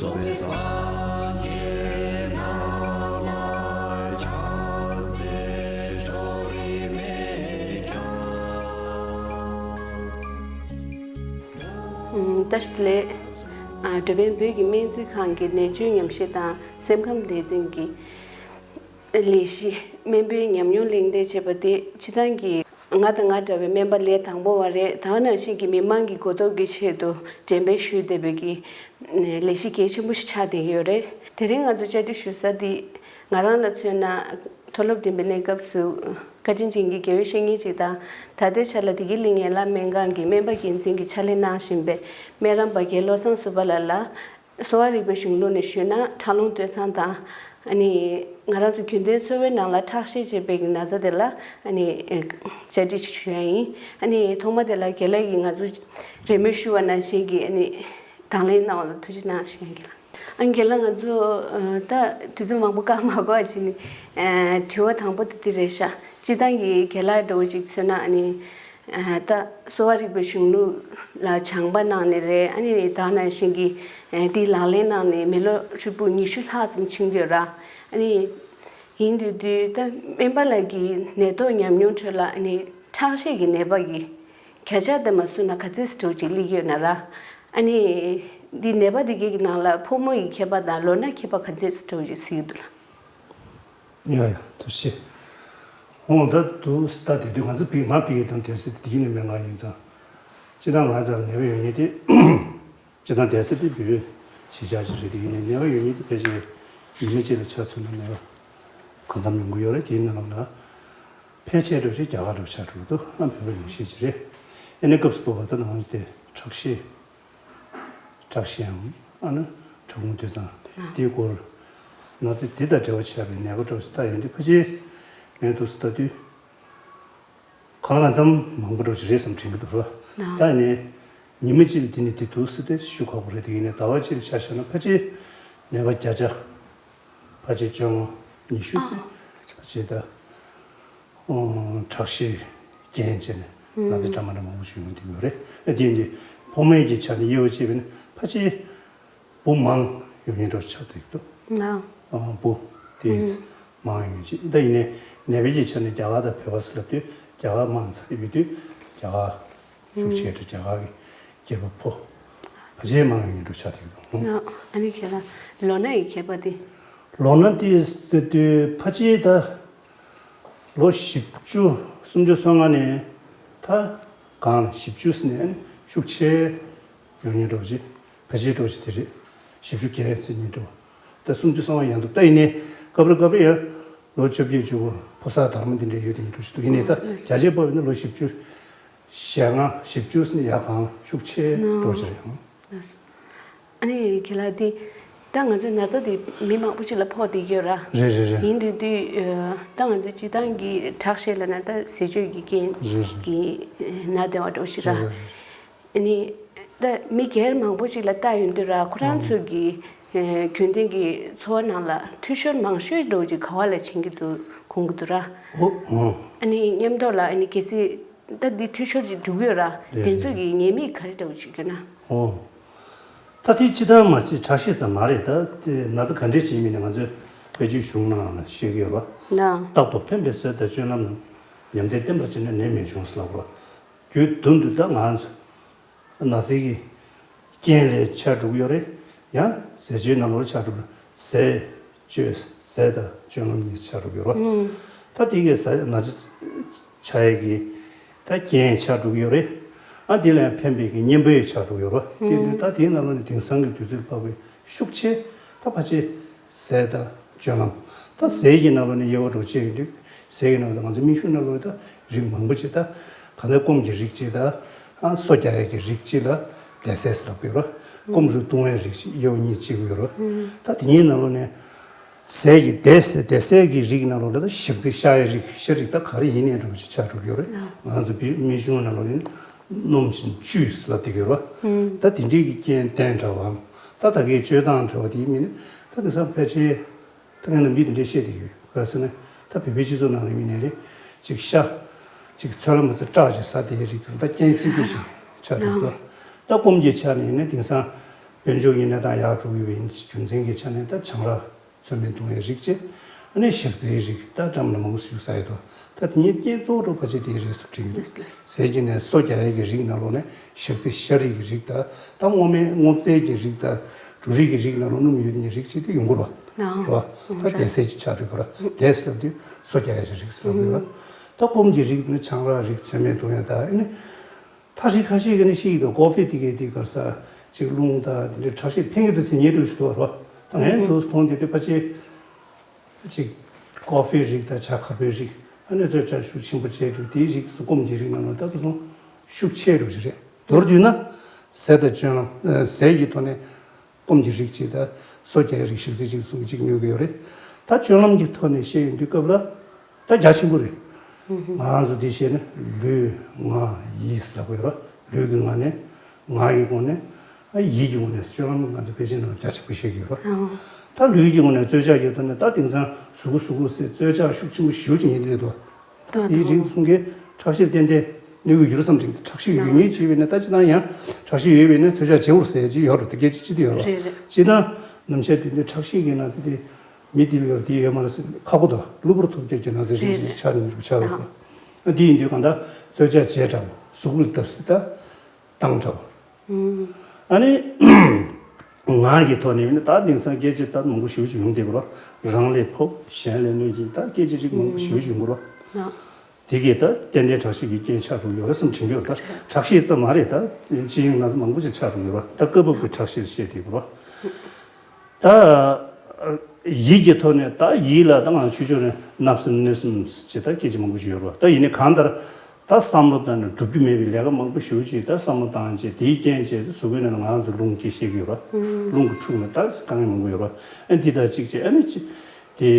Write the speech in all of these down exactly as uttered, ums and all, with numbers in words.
ཨུམ། བཀྲ་ཤིས་བདེ་ལེགས། ཨ། འགྲོ་ཕན་བོད་ཀྱི་སྨན་རྩིས་ཁང་གི་ནད་བཅོས་ཉམས་ཞིབ་དང་སེམས་ཁམས་སྡེ་ཚན་གྱི་ལས་གཞི་སྨན་པའི་ཉམས་མྱོང་གླེང་སྟེགས་ཅེས་པ་དེ་སྤྱིར་བཏང་གི་ང་དང་ང་འདྲ་བའི་སྨན་པ་ལས་དང་པོ་བ་རེད། ད་ག་ནང་བཞིན་གྱི་མི་མང་གི་གོ་རྟོགས་ཀྱི་ཆེད་དུ་འགྲེམས་སྤེལ་ཞུས་བསྡད་པའི་གི་ལས་གཞི་གལ་ཆེན་པོ་ཞིག་ཆགས་བསྡད་ཀྱི་ཡོད་རེད། དེ་རིང་ང་ཚོ་བཅར་འདྲི་ཞུ་ས་འདི་ང་རང་ལ་མཚོན་ན། མཐོ་སློབ་འགྲིམ་པའི་གནས་སྐབས་སུ་བཀའ་དྲིན་ཅན་གྱི་དགེ་བའི་བཤེས་གཉེན་ཅིག་དང་། ད་ལྟའི་ཆ་ལ་བདེ་སྐྱིད་གླིང་ཡན་ལག་སྨན་ཁང་གི་སྨན་པ་འགན་འཛིན་གྱི་ཕྱག་ལས་གནང་བཞིན་པའི་སྨན་རམས་པ་རྒན་བློ་བཟང་བསུ་བ་ལགས་ལ། གསོ་བ་རིག་པའི་གཞུང་ལུགས་ནས་ཞུས་ན་ཁྲག་རླུང་སྟོད་འཚངས་དང་། ཨ་ནི་ང་རང་ཚོ་རྒྱུན་ལྡན་འཚོ་བའི་ནང་ལ་ཁྲག་ཤེད་ཅེས་པའི་ན་ཚ་དེ་ལ་ཨ་ནི་བཅར་འདྲི་ཞུ་ཡ་ཡིན། ཨ་ནི་ཐོག་མ་དེ་ལ་རྒན་ལགས་ཀྱིས་ང་ཚོ་རེ་སྨོན་ཞུ་བ་ནང་བཞིན་གྱི་ཨ་ནི་དང་ལེན་གནང་བ་ལ་ཐུགས་རྗེ་གནང་ཞུ་ཡ་ཡིན། ཨ། རྒན་ལགས། ང་ཚོ་ཨ་ད་དུས་ཚོད་མང་པོ་བཀག་མ་དགོས་པ་བྱས་ནས། ཨ། དྲི་བ་དང་པོ་དེ་འདི་རེད་ཤག་སྤྱིར་བཏང་གི་རྒན་ལགས་འདྲ་བོ་ཅིག་མཚོན་ན་ཨ་ནི། ཨ། ད་གསོ་བ་རིག་པའི་གཞུང་ལུགས་ལ་སྦྱངས་པ་གནང་ནས་རེད། ཨ་ནི་ད་ནང་བཞིན་གྱི་ཨ་འདི་ལག་ལེན་གནང་ནས་མི་ལོ་ཧྲིལ་པོ་ཉི་ཤུ་ལྷག་ཙམ་ཕྱིན་ཡོད་ར། ཨ་ནི་ཡིན་དུས་དུས་ད་སྨན་པ་ལགས་ཀྱི་ནད་ཐོག་ཉམས་མྱོང་ཁྲོད་ལ་ཨ་ནི་ཁྲག་ཤེད་ཀྱི་ནད་པ་གི་བརྒྱ་ཆ་དེ་མ་བཟུང་ན་ག་ཚོད་ཙམ་ཅིག་སླེབས་ཡོད་ན་ར། ཨ་ནི་འདི་ནད་པ་འདི་གའི་ནང་ལ་ཕོ་མོ་ཡི་ཁྱད་པར་དང་ལོ་ན་ཁྱད་པར་ག་ཚོད་ཙམ་ཅིག་གཟིགས་ཀྱི་འདུག་ལགས། ཡ་ཡ། ཐུགས་རྗེ་ཆེ། འོང་ད་འདུག་ད་དེ་དུས་ང་ཚོ་བི་ང་བི་ཡི་དང་དེ་སྲིད་དེ་ཡིན་ནི་མེད་ང་ཡིན་ཙང་། སྤྱིར་བཏང་ང་ཚོ་ལ་ནད་པ་ཡོད་མཁན་དེ། སྤྱིར་བཏང་དེ་སྲིད་དེ་བི་བི་གཞིས་ཆགས་ཅིག་རེད། དེ་ཡིན་ནའི་ནད་པ་ཡོད་མཁན་དེ་ཕལ་ཆེར་ཉི་མ་གཅིག་ལ་ཆ་མཚོན་ན་ནད་པ་གང་འཚམ་ཡོང་གི་ཡོད་རེད། དེའི་ནང་ལོགས་ལ་ཕལ་ཆེར་འགྲོ་ཆེ་རྒྱ་གར་འགྲོ་ཆགས་འགྲོ་འདུག་ཨ། བོད་པ་ཉུང་ཤས་ཅིག་རེད། ཨ་ནི་སྐབས་སུ་བབས་པ་ད་ང་ཚོ་དེ་ཁྲག་ཤེད། ཁྲག་ཤེད་ཡང་ཨ་ནི་ཁྲག་ཁུང་སྟོད་འཚངས། ཨ། དེའི་སྐོར་ན་ཚ་འདི་དང་འབྲེལ་བ་ཆགས་པའི་ནད་པ་འདྲ་བོ་ཞིག་ལྟ་ཡོང་དུས་ཕལ་ཆེར་ངས་འདུག་སེ་ལྟ་དུས། གང་ལ་གང་འཚམ་མང་པོ་འདྲ་བོ་ཞིག་རེད་བསམ་དྲན་གྱི་འདུག་ར། ད་ཡིན་ནའི་ཉི་མ་གཅིག་ལ་དེ་ནི་དེ་འདུག་སེ་དེ་ཞུ་ཁག་པོ་རེད། དེ་ཡིན་ནའི་ཟླ་བ་གཅིག་ལ་ཆ་བཞག་ན་ཕལ་ཆེར་ནད་པ་བརྒྱ་ཆ་ཕལ་ཆེར་བཅོ་ལྔ་ཉི་ཤུ་ཙམ་ཕལ་ཆེར་ད་ཁྲག་ཤེད་རྐྱེན་བྱས་ནས་ན་ཚ་འདྲ་མི་འདྲ་མང་པོ་ཞིག་ཡོང་གི་ཡོད་རེད། དེ་ཡིན་དུས་ཕོ་མོའི་གི་ཆ་ནས་དབྱེ་བ་ཕྱེ་བས་ན་ཕལ་ཆེར། བུ་མང་ཡོང་མཁན་འདྲ་བོ་ཆགས་བསྡད་ཀྱི་འདུག་ཨ། བུ་དེ་མང་ཡོང་ཅིག་ད་ཡིན་ནའི་ནད་པའི་ཆ་ནས་རྒྱ་གར་དང་བོད་པ་ཟེར་ལབ་དུས་རྒྱ་གར་མང་ཚ་ཡོད་དུས་རྒྱ་གར་ཤུགས་ཆེ་འདྲ། རྒྱ་གར་གྱི་སྐྱེས་པ་ཕོ་ཕལ་ཆེར་མང་ཡོང་མཁན་འདྲ་བོ་ཆགས་བསྡད་ཀྱི་འདུག་ཨ་ནི་ཁྱེད་རང་ལོ་ན་ཡི་ཁྱད་པར་དེ། ལོ་ན་དེ་ཟེར་དུས་ཕལ་ཆེར་ད་ལོ་བཞི་བཅུ་སུམ་ཅུ་སོ་ལྔ་ནས་ད་གང་ལ་བཞི་བཅུ་ཟེར་ནས་ཨ་ནི་ཤུགས་ཆེ། ཡོང་མཁན་འདྲ་བོ་ཅིག་ཕལ་ཆེར་འདྲ་བོ་ཅིག་དེ་རེད། བཞི་བཅུ་བརྒལ་ཟེར་མཁན་འདྲ་བོ། ད་སུམ་ཅུ་སོ་ལྔ་ཡང་འདུག་ད་ཡིན་ནའི་སྐབས་རེ་སྐབས་རེ་ཡང་ལོ་བཅོ་བརྒྱད་བཅུ་དགུ་ཕོ་གསར་དར་མ་འདི་འདྲ་ཡོད་དེ་ཡིན་འདྲ་བོ་ཞིག་འདུག་ཡིན་ནའི་ད་བརྒྱ་ཆའི་བབས་ན་ལོ་བཞི་བཅུ་ཞེ་ལྔ་བཞི་བཅུ་ཟེར་ནས་ཡར་གང་ལ་ཤུགས་ཆེ་འདྲ་བོ་ཅིག་རེད། ཨ་ནི་ཁྱེད་ལ་འདི་ད་ང་ཚོའི་ན་ཚ་འདི་མི་མང་པོ་ཅིག་ལ་ཕོག་བསྡད་ཀྱི་ཡོད་ར། རེད་རེད་རེད། ཡིན་དུས་དུས་ད་ང་ཚོའི་སྤྱིར་བཏང་གི་ཁྲག་ཤེད་ལབ་ན་ད་ཟས་སྤྱོད་ཀྱི་རྐྱེན་གྱིས་ན་བསྡད་པ་འདྲ་བོ་ཞིག་ར། རེད་རེད་རེད། ཨ་ནི། ད་མི་སྒེར་མང་པོ་ཞིག་ལ་ལྟ་ཡོང་དུས་ར་ཁོ་རང་ཚོ་གི་ཨེ་རྒྱུན་ལྡན་གྱི་འཚོ་བ་ནང་ལ་འཐུས་ཤོར་མང་ཤོས་འདྲ་བོ་ཅིག་ག་བ་ལ་ཕྱིན་གྱི་འདུག་དགོངས་ཀྱི་འདུག་ར། ཨོ་ཨོ། ཨ་ནི་མཉམ་དུ་ལ་ཨ་ནི་གལ་སྲིད་ད་འདི་འཐུས་ཤོར་ཅིག་འགྲོ་གི་ཡོད་ར། རེད་དེ་ཚོ་གི་ཉེས་དམིགས་ག་རེ་འདྲ་བོ་ཅིག་ཡོད་ན། ཨོ། ད་དེ་སྤྱིར་བཏང་མ་ཟད་ཁྲག་ཤེད་ཙམ་མ་རེད། ད་དེ་ན་ཚ་ག་འདྲས་ཅིག་ཡིན་མིན་ནི་ང་ཚོས་དཔལ་འབྱོར་གཞུང་ནང་ལ་ཤེས་ཀྱི་ཡོད་ར། རྟག་ཏུ་ཕན་པའི་ཟས་དང་སྤྱོད་ལམ་རྣམས་ཉམས་བརྟན་བསྟེན་པར་བྱས་ན་ནད་མེད་འབྱུང་ཟེར་ལབ་ར། རྒྱུན་དུ་འདི་ད་ང་ཚོ་ན་ཚའི་གི་རྐྱེན་ལས་ཆགས་འགྲོ་གི་ཡོད་རེད། ཡང་ཟས་སྤྱོད་ནང་ལོགས་ཆགས་འགྲོ་གི་ཟས་སྤྱོད་ཟས་དང་སྤྱོད་ལམ་གཉིས་ཆགས་འགྲོ་གི་ཡོད་རེད། ད་དེ་གའི་ཟས་ན་ཚ་ཆགས་ཡས་ཀྱི་ད་རྐྱེན་ཆགས་འགྲོ་གི་ཡོད་རེད། ཨ་དེ་ལ་ཡང་ཕན་པའི་གི་གཉེན་པོ་ཡང་ཆགས་འགྲོ་གི་ཡོད་རེད། དེ་དུས་ད་དེའི་ནང་ལོགས་ནས་དེང་སང་གི་དུས་ཚོད་ལ་དཔག་པའི་ཤུགས་ཆེ་ད་ཕལ་ཆེར་ཟས་དང་སྤྱོད་ལམ། ད་ཟས་ཀྱི་ནང་ལོགས་ནས་དབྱེ་བ་འདྲ་བོ་ཕྱེ་ཡོང་དུས་ཟས་ཀྱི་ནང་ལོགས་ནས་ང་ཚོ་སྨན་གཞུང་ནང་ལོགས་ནས་ད་རིགས་མང་པོ་ཅིག་ད་གང་ལྟར་སྐོམ་གྱི་རིགས་གཅིག་དང་ཨ་སོ་རྒྱག་ཡས་ཀྱི་རིགས་གཅིག་ལ་བདེ་ཟས་ཟེར་ལབ་ཀྱི་ཡོད་རེད། སྐོམ་རིགས་བཏུང་བའི་རིགས་གཅིག་དབྱེ་བ་གཉིས་ཕྱེ་གི་ཡོད་རེད། ད་དེ་གཉིས་ནང་ལོགས་ནས་ཟས་ཀྱི་བདེ་ཟས་བདེ་ཟས་ཀྱི་རིགས་ནང་ལོགས་ནས་ད་ཞག་ཚི་ཤ་ཡི་རིགས་ཤ་རིགས་ད་ག་རེ་ཡིན་ནའི་འདྲ་བོ་ཅིག་ཆགས་འགྲོ་གི་ཡོད་རེད། ང་ཚོ་སྨན་གཞུང་ནང་ལོགས་ནས་སྣུམ་ཞིང་བཅུད་ཟེར་ལབ་བསྡད་ཀྱི་ཡོད་རེད། ད་དེ་འདྲའི་གི་རྐྱེན་ལྡན་འདྲ་བའམ་ད་ད་གའི་སྤྱོད་སྟངས་འདྲ་བ་དེ་མིན་ན་ད་དེང་སང་ཕལ་ཆེར་ད་ངས་ནམ་རྒྱུན་དེ་འདྲའི་བཤད་བསྡད་ཀྱི་ཡོད། ག་རེ་ཟེར་ན་ད་བོད་པའི་སྤྱི་ཚོགས་ནང་ལ་མིན་ནའི་རེད། ཅིག་ཤ་ཅིག་ཚོད་ལ་མ་ཚོད་སྐྲག་ཅིག་ཟ་བསྡད་ཡས་རིགས་དེ་ད་རྐྱེན་ཆུང་ཆུང་ཞིག་ཆགས་འདུག་ད་སྐོམ་གྱི་ཆ་ནས་ཡིན་ན་དེང་སང་ དཔལ་འབྱོར་གྱི་གནས་སྟངས་ཡག་འགྲོ་གི་ཡོད་པའི་རྒྱུ་མཚན་གྱི་ཆ་ནས། ད་ཆང་རག་ཚོད་མའི་བཏུང་བའི་རིགས་བྱས། ཨ་ནི་ཞག་རྩིའི་རིགས། ད་འགྲམ་ལ་མང་པོ་ཞིག་ཟ་ཡི་འདུག་ད་དེ་གཉིས་རྐྱེན་གཙོ་བོ་འགྲོ་ཕལ་ཆེར་དེའི་རིགས་སུ་འགྲིག་གི་འདུག་ཟས་ཀྱི་ནས་སོ་རྒྱག་ཡས་ཀྱི་རིགས་ནང་ལོགས་ནས་ཞག་རྩི་ཤ་རིགས་ཀྱི་རིགས། ད་ད་སྔོ་སྨན་སྔོ་ཚལ་གྱི་རིགས། ད་འབྲུ་རིགས་ཀྱི་རིགས་ནང་ལོགས་སྣུམ་ཡོད་མཁན་རིགས་བྱས་དེ་ཡོང་གི་རེད་བ། རེད་བ། ད་དེ་ཟས་ཀྱི་ཆ་རེད་བ། དེ་ཟེར་ལབ་དུས་སོ་རྒྱག་ཡས་ཀྱི་རིགས་ཟེར་ལབ་ཡོད་རེད། ད་སྐོམ་གྱི་རིགས་དེ་ནི་ཆང་རག་རིགས་ཚོད་མའི་བཏུང་ཡས། ད་ཨ་ནི། ད་རིགས་ཁ་ཤས་ཀྱིས་ནི་བཤད་ཀྱི་འདུག་ཀོ་ཧྥི་དེ་གའི་དེ་གར་ས་ཅིག་རླུང་དང་དེ་འདྲའི་ཁྲག་ཤེད་འཕེལ་གྱི་འདུག་ཟེར་ཉན་འགྲོ་ཞིག་འདུག་བ། ད་ངས་འདུག་མཐོང་དེ་དུས་ཕལ་ཆེར་ཅིག་ཀོ་ཧྥི་རིགས་དང་ཇ་གར་པོའི་རིགས། ཨ་ནི་ཚོས་ཇ་ཤུགས་ཆེན་པོ་བྱས་འདུག་དེའི་རིགས་སུ་སྐོམ་གྱི་རིགས་ནང་ལ་ད་དུང་ཤུགས་ཆེ་འགྲོ་ཞིག་རེད། མདོར་བསྡུས་ན་ཟས་དང་སྤྱོད་ལམ། ཟས་ཀྱི་ཐོག་ནས། སྐོམ་གྱི་རིགས་གཅིག་དང་། སོ་རྒྱག་རིགས་ཞག་རྩི་གཅིག་གསུམ་གཅིག་གནོད་ཀྱི་ཡོད་རེད། ད་སྤྱོད་ལམ་གྱི་ཐོག་ནས་བཤད་ཡོང་དུས་སྐབས་ལ། ད་རྒྱ་ཆེན་པོ་རེད། ང་རང་ཚོ་འདི་བཤད་ན་ལུས་ངག་ཡིད་ཟེར་ལབ་ཀྱི་ཡོད་རེད། ལུས་ཀྱི་ངོས་ནས། ངག་གི་ངོས་ནས། ཨ་ཡིད་ཀྱི་ངོས་ནས་སྤྱོད་ལམ་ང་ཚོ་ཕལ་ཆེར་ནང་རྒྱ་ཆེན་པོ་བཤད་ཀྱི་ཡོད་རེད། ད་ལུས་ཀྱི་ངོས་ནས་རྩོལ་བཅག་གི་ཐོག་ནས་ད་དེང་སང་གཟུགས་པོ་གཟུགས་པོ་ཟེར་རྩོལ་བཅག་ཤུགས་ཆེན་པོ་ཞེ་པོ་ཅིག་ཡིན་གྱི་རེད་དོ། དེའི་རིགས་གསུམ་གའི་ཁྲག་ཤེད་ཏན་ཏན་གནོད་ཀྱི་ཡོད་བསམ་དྲན་གྱི། ཁྲག་ཤེད་ཡོད་མཁན་ཅིག་ཡིན་པ་ཡིན་ན། ད་སྤྱིར་བཏང་ཡང་ཁྲག་ཤེད་ཡོད་པ་ཡིན་ན་རྩོལ་བཅག་བྱེད་དགོས་ཟེར་ཅིག་ཡོད་རེད། དེ་སྐད་ཅིག་ཅིག་དེ་ཡོད་རེད། རེད་རེད། སྤྱིར་བཏང་ནམ་ཞག་དུས་ཚོད་ཁྲག་ཤེད་ཀྱི་ན་ཚ་དེ་མི་དེ་ལ་ཡོད་རེད། དེ་ཡོད་མ་རེད་ཟེར་ཁག་པོ་འདུག་གློ་བུར་ཐོལ་རྒྱག་གི་ན་ཚ་རིགས་རེད་ཅིག་ཆགས་ནས་འདུག་ཆགས་ཡོད་རེད། དེ་ཡིན་དུས་གང་ལྟར་རྩོལ་བཅག་བྱས་འདྲ་བོ། གཟུགས་པོ་ལ་བརྡབ་གསིག་ད་བཏང་འདྲ་བོ། ཨ་ནི། ངག་གི་ཐོག་ནས་ཡིན་ན་ད་དེང་སང་སྐད་ཆ་ད་མང་པོ་ཞེ་པོ་ཅིག་ཡོང་བསྡད་ཀྱི་རེད། རང་ལས་ཕོབ་གཞན་ལས་གནོད་ཅིང་། ད་སྐད་ཆ་རིགས་མང་པོ་ཞེ་པོ་ཅིག་ཡོང་གི་རེད། དེ་གས་ད་ཏན་ཏན་ཁྲག་ཤེད་ཀྱི་རྐྱེན་ཆགས་འགྲོ་གི་ཡོད་རེད་བསམ་དྲན་གྱི་ཡོད། ད་ཁྲག་ཤེད་ཙམ་མ་རེད། ད་སྤྱི་ཡོངས་ན་ཚ་མང་པོ་ཞིག་ཆགས་འགྲོ་གི་ཡོད་རེད། ད་སྐབས་བབ་ཀྱི་ཁྲག་ཤེད་བཤད་བསྡད་ཀྱི་རེད། ད་ཡིད་ཀྱི་ཐོག་ནས། ད་ཡིད་ལ་ད་ང་ཆོས་ཕྱོགས་ནས་བརྣབ་སེམས་གནོད་སེམས་ཅེས་ད་སྐད་ཆ་མང་པོ་ཞིག་ཡོད་རེད་བ། ད་ཡིན་ནའི་གང་ལྟར་ད་བསམ་བློ་བཏང་ནས་སྒྲུབ་རྒྱུ་མེད་པའི་ལས་ཀ་མང་པོ་ཞེ་པོ་ཅིག་ད་བསམ་བློ་བཏང་བྱས། དེའི་རྐྱེན་བྱས་ཏེ་གཟུགས་པོའི་ནང་ལ་ང་རང་ཚོ་རླུང་སྐྱེ་ཤེས་ཀྱི་ཡོད་རེད་བ། རླུང་གི་འཁྲུག་ནས་ད་དཀའ་ངལ་མང་པོ་ཡོད་རེད་བ། ཨ་འདི་དང་གཅིག་བྱས། ཨ་ནི་ཅི་དེ།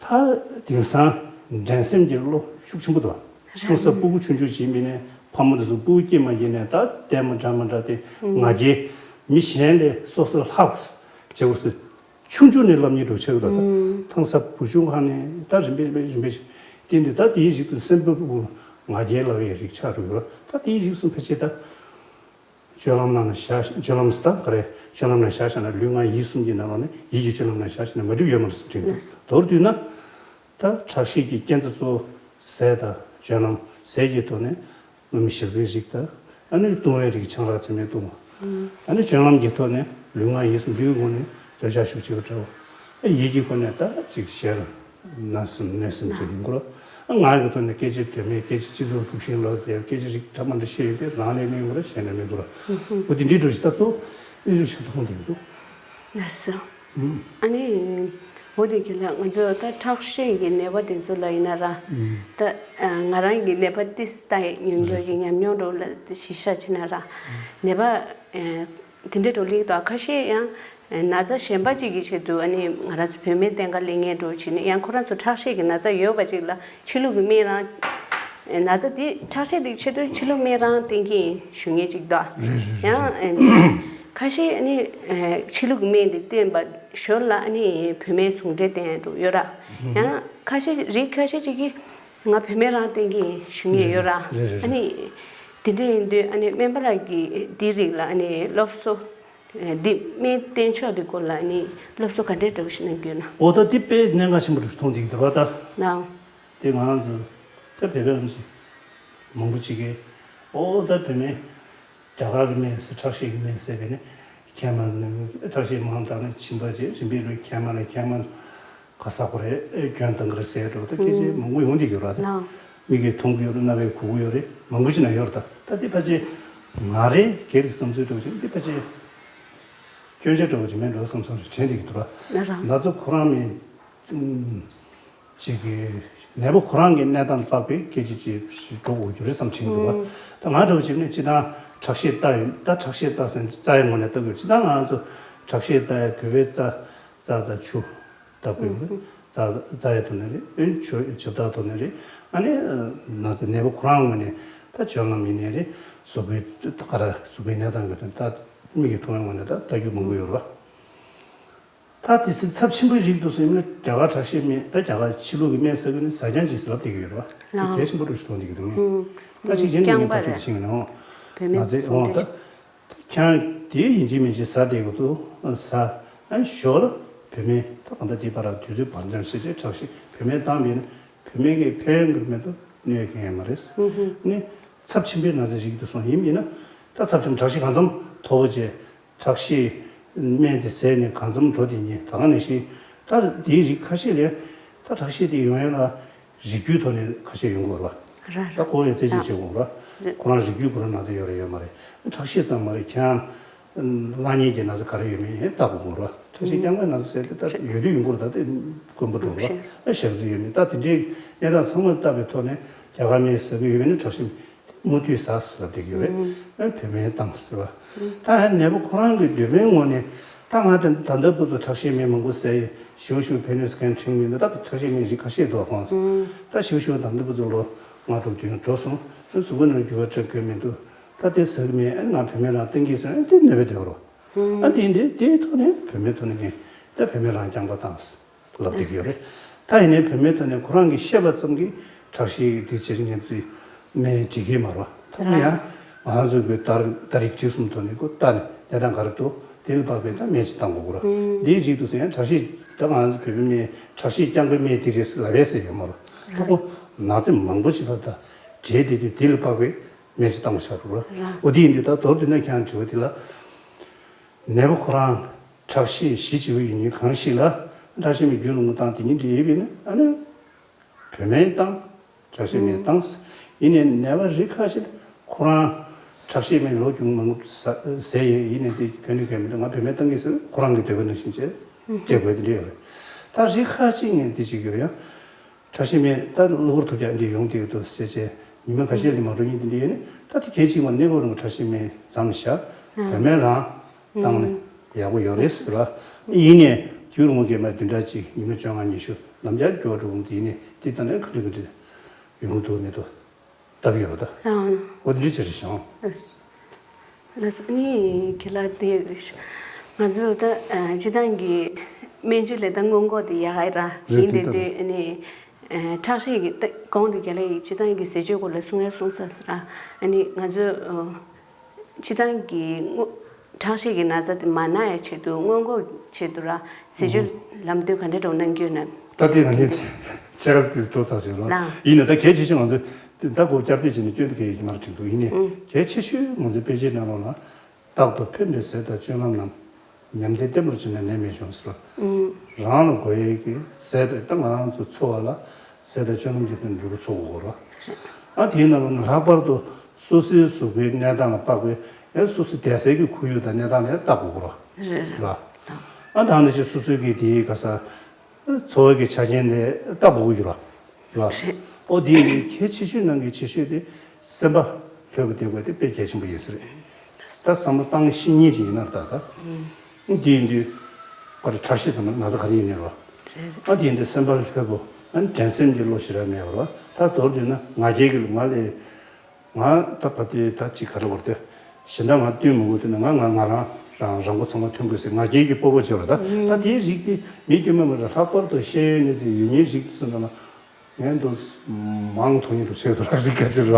ད་དེང་སང་འགྲན་སེམས་ཀྱི་བློ་ཤུགས་ཆེན་པོ་འདུག་ཆུང་ས་སྤུ་གུ་ཆུང་ཆུང་བྱིས་པ་ཡིན་ནའི། ཕ་མ་དེ་ཚོ་སྤུ་གུ་སྐྱེས་མ་སྐྱེས་ནས་ད་ལྟད་མོ་འདྲ་མི་འདྲ་དེ་ང་རྒྱལ། མི་གཞན་ལས་སོ་སོ་ལྷག་བྱེད་དགོས་ཟེར། ཆུང་ཆུང་ནས་ལབ་མཁན་འདྲ་བོ་ཆགས་ཀྱི་འདུག་ད་ཐང་ས་བུ་ཆུང་ཁ་ནས་ད་རིམ་པས་རིམ་པས་རིམ་པས་བསྟན་དུས། ད་དེའི་རིགས་དེ་སེམས་པ་སྤུ་གུ་ལ་ང་རྒྱལ་ལབ་ཡའི་རིགས་ཆགས་འགྲོ་གི་རེད། ད་དེའི་རིགས་གསུམ་ཕལ་ཆེར་ད། སྤྱོད་ལམ་ནང་ལ་བཞག་སྤྱོད་ལམ་ཟེར་ད་ག་རེ། སྤྱོད་ལམ་ནང་བཞག་བཞག་ན། ལུས་ངག་ཡིད་གསུམ་གྱི་ནང་ལོགས་ནས་ཡིད་ཀྱི་སྤྱོད་ལམ་ནང་བཞག་བཞག་ན་མ་འགྲིག་ཡོད་མ་རེད་བསམ་དྲན་གྱི་འདུག་མདོར་བསྡུས་ན། ད་ཁྲག་ཤེད་ཀྱི་རྐྱེན་རྩ་གཙོ་བོ་ཟས་དང་སྤྱོད་ལམ། ཟས་ཀྱི་ཐོག་ནས་སྣུམ་ཞག་རྩིའི་རིགས་དང་། ཨ་ནི་བཏུང་བའི་རིགས་ཆང་རག་ཚོད་མའི་བཏུང་བ། ཨ་ནི་སྤྱོད་ལམ་གྱི་ཐོག་ནས་ལུས་ངག་ཡིད་གསུམ་པོའི་ངོས་ནས་རྩོལ་བཅག་ཤུགས་ཆེ་བ་འདྲ་བོ། ཨ་ཡིད་ཀྱི་སྒོ་ནས་ད་ཅིག་ཞེ་ན་སེམས་གནོད་སེམས་ཅིག་ཡིན་དགོས་རེད། ཨ་ངག་གི་ཐོག་ནས་སྐད་ཆ་དོན་མེད། སྐད་ཆ་སྤྱི་ཚོགས་དུག་ཤིང་ལོག་དེ། སྐད་ཆ་རིགས་འདྲ་མི་འདྲ་བཤད་ཡོང་དུས་རང་ལས་གནོད་ཀྱི་རེད། གཞན་ལས་གནོད་ཀྱི་རེད། འོ་དེ་འདྲའི་འདྲ་བོ་ཞིག་ད་གཙོ་བོ་འདི་འདྲ་བོ་ཞིག་མཐོང་བསྡད་ཀྱི་འདུག་ལགས་སོ། ཨ་ནི། འོ་དེ་གི་ལ་ང་ཚོ་ད་ཁྲག་ཤེད་ཀྱི་ནད་པ་དེ་ཚོ་ལ་ཡིན་ན་ར། ད་ང་རང་གི་ནད་པ་ཏིས་ལྟ་ཡི་ཉུང་འགྲོ་གི་ཉམས་མྱོང་འགྲོ་ལ་གཞི་བཞག་བྱས་ན་ར། ནད་པ་དེ་འདྲའི་འགྲོ་ལིག་དོ། ཁ་ཤས་ཡང་ན་ཚ་གཞན་པ་ཅིག་གི་ཆེད་དུ། ཨ་ནི་ང་རང་ཚོ་བོད་སྨན་བསྟེན་ག་ལེན་མཁན་འགྲོ་བྱས་ནས། ཡང་ཁོ་རང་ཚོ་ཁྲག་ཤེད་ཀྱི་ན་ཚ་ཡོད་པ་ཅིག་ལ་ཕྱི་ལུགས་ཀྱི་སྨན་རང་། ན་ཚ་དེ་ཁྲག་ཤེད་དེ་ཆེད་དུ་ཕྱི་ལུགས་སྨན་རང་བསྟེན་གྱི་ཞུ་མཁན་ཅིག་འདུག་རེད་རེད་རེད། ཡང་ཁ་ཤས་ནི་ཕྱི་ལུགས་སྨན་དེ་བསྟེན་པ་ཞོར་ལ་ནི་བོད་སྨན་ཟུང་འབྲེལ་བསྟེན་འགྲོ་ཡོད་ར། ཡང་ཁ་ཤས་རིགས་ཁ་ཤས་ཅིག་གིས་ང་བོད་སྨན་རང་བསྟེན་གྱི་ཞུ་མཁན་ཡོད་ར། རེད་རེད་ཨ་རེད། ནི་དེ་འདྲ་ཡིན་དུས། ཨ་ནི་སྨན་པ་ལགས་ཀྱིས་འདི་རིགས་ལ་ནི་སློབ་གསོ། འདི་སྨན་བསྟེན་ཕྱོགས་འདི་སྐོར་ལ་ནི་སློབ་གསོ་ག་འདྲའི་འདྲ་བོ་ཞིག་གནང་གི་ཡོད་ན། འོ་ད་འདི་དཔེ་གནད་འགག་ཆེན་པོ་འདྲ་བོ་མཐོང་བསྡད་ཀྱི་འདུག་ར་ད། ལགས། དེ་ང་རང་ཚོ་ད་བོད་པའི་ཨམ་ཆི་མང་པོ་ཅིག་གིས། ཨོ་ད་བོད་སྨན། རྒྱ་གར་གྱི་སྨན་ཟེར། ཁྲག་ཤེད་ཀྱི་སྨན་ཟེར་བས་ནི། མཁལ་མ་ནི་ཁྲག་ཤེད་མང་དྲགས་ནས་མཆིན་པ་བྱས། རིམ་པས་རིམ་པས་མཁལ་མ་ནས། མཁལ་མ་ག་ས་གོ་རེད། ཨེ་སྐྱོན་བཏང་གི་རེད་ཟེར་འགྲོ། ད་སྐད་ཆ་མང་པོ་ཡོང་བསྡད་ཀྱི་ཡོད་ར་ད། ལགས། མིག་གིས་མཐོང་གི་ཡོད་རེད། རྣ་བས་གོ་གི་ཡོད་རེད། མང་པོ་ཞིག་ན་ཡོད་རེད་ད། ད་འདི་ཕལ་ཆེར་ང་རའི་སྒེར་གྱི་བསམ་ཚུལ་འདྲ་བོ་ཅིག་འདི་ཕལ་ཆེར་སྐྱོན་ཆ་འདྲ་བོ་ཅིག་མེད་འགྲོ་བསམ་བསམ་ཞིག་དྲན་བསྡད་ཀྱི་འདུག་ར། ལགས་ར། ན་ཚ་ཁོ་རང་མི། ཅིག་གི་ནད་པ་ཁོ་རང་གི་གནས་སྟངས་དཔག་པའི་སྐད་ཆ་ཅིག་འགྲོ་དགོས་རྒྱུ་རེད་བསམ་དྲན་གྱི་འདུག་བ། ད་ང་འདྲ་བོ་བྱས་ནས་སྤྱིར་བཏང་ཁྲག་ཤེད་ལྟ་ཡོད། ད་ཁྲག་ཤེད་ལྟ་ཟེར་རྩ་ཡི་ངོས་ནས་ལྟ་དགོས། སྤྱིར་བཏང་ང་ཚོ་ཁྲག་ཤེད་ལྟ་ཡ་བོད་པའི་རྩ། རྩ་དང་ཆུ་ལྟ་དགོས་རེད། རྩ། རྩ་ཡི་ཐོག་ནས་རེད། ཨེ་ཆུ་ཆུ་བདག་ཐོག་ནས་རེད། ཨ་ནི་ན་ཚ་ནད་པ་ཁོ་རང་ངོས་ནས་ད་སྤྱོད་ལམ་ཡིན་ནའི་རེད། གཟུགས་པོའི་ད་ག་རེ་གཟུགས་པོའི་གནས་སྟངས་ཀྱི་དོན། ད་མིག་གིས་མཐོང་བའི་ངོས་ནས་ད་ལྟ་རྒྱུ་མང་པོ་ཡོད་རེད་བ། ད་དེ་སྲིད་ཚབས་ཆེན་པོའི་རིགས་འདུག་ཟེར་ཡིན་ན་རྒྱ་གར་ཁྲག་ཤེད་སྨན། ད་རྒྱ་གར་ཕྱི་ལུགས་ཀྱི་སྨན་ཟེར་གི་ནི་ཟ་རྐྱང་ཅིག་ཟེར་ལབ་བསྡད་ཀྱི་ཡོད་རེད་བ། དེ་ལགས། གལ་ཆེན་པོ་འདྲ་ཞིག་མཐོང་བསྡད་ཀྱི་འདུག་ངས། ད་ཅིག་གཞན་རྐྱང་པ་ངས་ཕར་ཕྱོགས་རེད། ཀྱི་ཤེས་ཀྱི་ནའང་། བོད་སྨན་ན་ཚའི་འོང་ད་ཁྱང་། དེ་ཡིན་གཅིག་མིན་གཅིག་ཟ་བསྡད་དགོས་འདུག་ཟ། ཨ་ཞོར་ལ་བུད་མེད་ད་གང་ལྟར་དེའི་བར་ལ་དུས་ཚོད་བར་འཇམ་བྱས་བྱས་ཁྲག་ཤེད་བུད་མེད་བཏང་བས་ན་བུད་མེད་ཀྱི་ཕན་གྱི་མེད་དུ་གནོད་མཁན་ཡང་མ་རེད། ནི་ཚབས་ཆེན་པོའི་ན་ཚ་ཞིག་ཏུ་སོང་ཡིན་ཡིན་ན་ད་ཚབས་ཆེན་ཁྲག་ཤེད་གང་འཚམ་མཐོ་པོ་བྱས། ཁྲག་ཤེད་སྨན་དེ་ཟས་ནས་གང་འཚམ་འགྲོ་དེ་ཉིད་ད་ག་ནང་བཞིན་ད་དེའི་རིགས་ཁ་ཤས་ལས་ད་ཁྲག་ཤེད་དེ་ཡོང་ཡ་ལ་རིགས་རྒྱུད་ཐོག་ནས་ཁ་ཤས་ཡོང་དགོས་རེད་བ། ད་ཁོ་ཡང་རྩད་གཅོད་བྱེད་དགོས་རེད་བ། ཁོ་རང་རིགས་རྒྱུད་ཁོ་རང་ན་ཚ་ཡོད་རེད་ཡོད་མ་རེད། ཁྲག་ཤེད་ཙམ་མ་རེད་ཁྱེད་རང་གླ་རྙིང་གི་ན་ཚ་ག་རེ་ཡོད་མེད་ཡང་བལྟ་དགོས་རེད་བ། ཁྲག་ཤེད་རྐྱང་པའི་ན་ཚ་ཟེར་དེ་ད་ཡོད་དུས་ཡོང་གི་རེད། ད་དེ་དཀོན་པོ་འགྲོ་རེད་བ། ཞག་ཚོད་ཡོད་མེད་ད་དེ་འདྲའི་གནས་སྟངས་ཚང་མ་བལྟ་བའི་ཐོག་ནས་རྒྱ་གར་མིས་ཟ་གི་ཡོད་མེད་ནི་ཁྲག་ཤེད། མུ་མཐུད་ཟ་ཟེར་བ་དེ་ཡོད་རེད། ཨ་བུད་མེད་བཏང་ཟེར་བ། ད་ཨ་ནད་པ་ཁོ་རང་གི་འདོད་པའི་ངོ་ནས་ད་ང་དེ་ད་ལྟ་བུ་ཚོ་ཁྲག་ཤེད་སྨན་མང་པོ་ཟས་ཡིན་ཞིའུ་ཞིའུ་ཕན་ནུས་ཁན་ཁྲིང་མི་འདུག་ད་ཁྲག་ཤེད་སྨན་རིགས་ཁ་ཤས་འདུག་ཁོང་ཚོ། ད་ཞིའུ་ཞིའུ་ད་ལྟ་བུ་ཚོ་ལོ་ལྔ་དྲུག་བདུན་འགྲོ་སོང་། གཟུགས་པོ་ནང་འགྱུར་བ་འགྲོ་དགོས་མི་འདུག་ད་དེ་ཟ་གི་མེད་ཨ་ང་བུད་མེད་རང་བཏང་གི་ཟེར་ཨ་དེ་ནད་པ་དེ་བར་བ། ཨ་དེ་འདི་དེའི་ཐོག་ནས་བུད་མེད་ཐོག་ནས་ངས་ད་བུད་མེད་རང་རྐྱང་པ་བཏང་ཟེར། ལབ་བསྡད་ཀྱི་ཡོད་རེད། ད་ཡིན་ནའི་བུད་མེད་ཐོག་ནས་ཁོ་རང་གིས་བཤད་པ་ཙམ་གྱིས་ཁྲག་ཤེད་འདི་ཕྱིར་ངན་ཚུལ་སྨན་འགྲིག་གི་མ་རེད། ད་ཁོ་ཡང་ང་ཚོ་གི་ཏར་ཏ་རིག་བཅུ་གསུམ་ཐོག་ནས་ཁོ་ལྟ་ནས་གནས་སྟངས་ག་རེ་འདུག་དེ་ལ་དཔག་པའི་ད་སྨན་ཅིག་བཏང་དགོས་ཀྱི་རེད། འདིའི་རིགས་འདུག་ཟེར་ཡང་ཁྲག་ཤེད་ད་ང་ཚོ་བོད་པའི་སྨན་ཁྲག་ཤེད་རྐྱང་པའི་སྨན་འདི་རེད་ཟེར་ལབ་ཡས་ཟེར་ཡོད་མ་རེད། ད་ཁོ་ན་ཚ་མང་པོ་ཞིག་ལ་ད་འབྲེལ་བསྡད་དུས་དེ་ལ་དཔག་པའི་སྨན་ཅིག་བཏང་དགོས་ཆགས་འགྲོ་གི་རེད། འོ་དེ་ཡིན་དུས་ད་མདོར་བསྡུས་ན་ཁྱེད་རང་དྲི་བ་འདི་ལ། ནད་པ་ཁོ་རང་ཁྲག་ཤེད་གཞི་བྱེད་པ་ཡིན་ཉིན་གང་ཞིག་ལ་ཁྲག་ཤེད་མའི་རྒྱུ་རུ་མ་བཏང་དེ་ཉིད་འདྲེས་ཡོད་པས་ན་ཨ་ནི་བུད་མེད་བཏང་ཁྲག་ཤེད་མའི་བཏང་ཡིན་ནའི་ནད་པ་རིགས་ཁ་ཤས་ཁོ་རང་ཁྲག་ཤེད་མའི་ལོ་རྒྱུས་མང་པོ་ཟ་ཟས་ཡོད་ཡིན་ནའི་དེ་བོད་ནས་གས་མི་འདུག་ང་བུད་མེད་བཏང་གི་ཟེར་ཁོ་རང་གི་འདོད་པ་ནང་བཞིན་བྱས་བྱེད་དགོས་དེ་འདྲ་ཡོད་རེད། ད་རིགས་ཁ་ཤས་ངས་འདི་བྱེད་ཀྱི་ཡོད་ཡང་། ཁྲག་ཤེད་སྨན་ད་གློ་བུར་ཐུག་རྒྱག་འདི་ཡོང་དེ་འདུག་ཟེར་བྱས་ཉི་མ་ཁ་ཤས་ལས་མ་འགྲོ་ཉིན་དེ་འདྲ་ཡོད་ནི་ད་དེ་གལ་ཆེ་བ་གནས་སྐབས་རིང་ཁྲག་ཤེད་སྨན་མཚམས་བཞག་བུད་མེད་རང་བཏང་ནས་ཡག་པོ་ཡོད་རེད་ཟེར་བ། ཡིན་ནའི་དུས་རིང་པོ་གས་མ་བདུན་ཕྲག་གཅིག་ཉི་མ་བཅོ་ལྔ་ཉི་ཤུ་ནམ་རྒྱུན་སྐྱོ་བ་འགྲོ་འོང་དེ་ཡིན་ནའི་དེ་ལྟ་ན་ག་འདྲ་ག་འདྲ་ཡོང་གི་འདུག་མི་འདུག་ལྟ་གི་ཡོད་པ་ད། འོ་དེ་འདྲ་ཅིག་རེད་ཤག་ལགས་སོ། ནི་ཁྱེད་ལ་དེ་ང་ཚོས་ད་སྤྱི་བཏང་གི་སྨན་བཅོས་ལས་ད་སྔོན་འགོག་དེ་ཡག་ག་ར་རེད་ཡིན་དེ་དེ་ལྟ་དུས་ནི་ཁྲག་ཤེད་ཀྱི་ད་གོང་དུ་རྒྱལ་ལ་ཡི་སྤྱི་བཏང་གི་ཟས་སྤྱོད་སྐོར་ལ་གསུང་ཡ་གསུང་ས་ཟེར་ར་ནི་ང་ཚོས་སྤྱི་བཏང་གི་སྔོ་ཁྲག་ཤེད་ཀྱི་ན་ཚ་དེ་མ་ན་ཡ་ཆེད་དུ་སྔོན་འགོག་ཆེད་དུ་ར་ཟས་སྤྱོད་ལམ་སྟོན་ག་འདྲ་འགྲོ་གནང་རྒྱུ་ན། ད་ལྟའི་ང་ཚོས་ཆེ་ཁ་དེ་འགྲོ་ཚར་ཞིག་ར་ཡིན་ན་ད་གལ་ཆེ་ཤོས་ང་ཚོས་ད་གོ་བསྐྱར་ཟློས་བྱས་ནས་སྐྱོན་དེ་གལ་ཡོད་ཀྱི་མ་རེད་དྲན་འདུག་ཡིན་ནའི་གལ་ཆེ་ཤོས་ང་ཚོའི་དཔེ་ཆའི་ནང་ལོགས་ལ། རྟག་ཏུ་ཕན་པའི་ཟས་དང་སྤྱོད་ལམ་རྣམས། ཉམས་བརྟན་བརྟན་པོར་བྱས་ནས་ནད་མེད་འབྱུང་ཟེར། རང་ལ་དགོས་ཡས་ཀྱི་ཟས་དང་ད་ང་རང་ཚོ་འཚོ་བ་ལ་ཟས་དང་སྤྱོད་ལམ་གྱི་སྟེང་འགྱུར་བ་ཚུགས་དགོས་རེད། ཨ་དེའི་ནང་ལ་ནི་ལྷག་པར་དུ་སོ་སོའི་གཟུགས་པོའི་གནས་སྟངས་ལ་དཔག་པའི་ཡང་སོ་སོའི་བསྡད་སའི་གི་ཁོར་ཡུག་དང་གནས་སྟངས་ལ་ཡང་བལྟ་དགོས་རེད། རེད་རེད། ཨ་ད་ནི་ཅིག་སོ་སོའི་གི་དེའི་ག་ས། འཚོ་བའི་གི་ཆ་རྐྱེན་དེ་ལྟ་དགོས་ཀྱི་རེད་བ། རེད་བ། རེད། ཨོ་དེ་ཡིན་གལ་ཆེ་ཤོས་ནང་གི་ཆེ་ཤོས་དེ་སེམས་པ་ལྷོད་པོ་བསྡད་དགོས་དེ་དཔེ་གལ་ཆེན་པོ་ཡིན་ས་རེད། ད་བསམ་བློ་བཏང་ཤེས་མཁན་ཅིག་ཡིན་ན་ད་ད། དེ་ཡིན་དུས་ག་རེ་ཁྲག་ཤེད་ཙམ་ན་ཚ་ག་རེ་ཡིན་ནའི་རེད་བ། ཨ་དེ་ཡིན་དུས་སེམས་པ་ལྷོད་པོ་ཨ་འགྲན་སེམས་ཀྱི་བློ་ཞེ་དྲག་མེད་པ་རེད་བ། ད་མདོར་བསྡུས་ན་ང་རྒྱལ་གྱི་ང་ལས། ང་ད་བ་དེ་ད་ཅིག་ག་རེ་བར་དེ་གཞན་དག་ང་བསྟུན་མི་དགོས་དེ་ནི་ང་ང་ང་རང་རང་རང་མགོ་ཚང་མ་ཐོན་དགོས་ཟེར་ང་རྒྱལ་གྱི་སྤོབས་པ་བྱོས་ར་ད་ད་དེའི་རིགས་དེ་མི་དཀྱུས་མ་མ་རེད། ལྷག་པར་དུ་ཤེས་ཡོན་གནས་ཚད་ཡོད་མཁན་རིགས་དེ་ཚོ་ནང་ལ་ངས་འདུག་མང་མཐོང་ཡིན་འདུག་ཆེ་དུ་རག་རིགས་ག་ཅི་ར་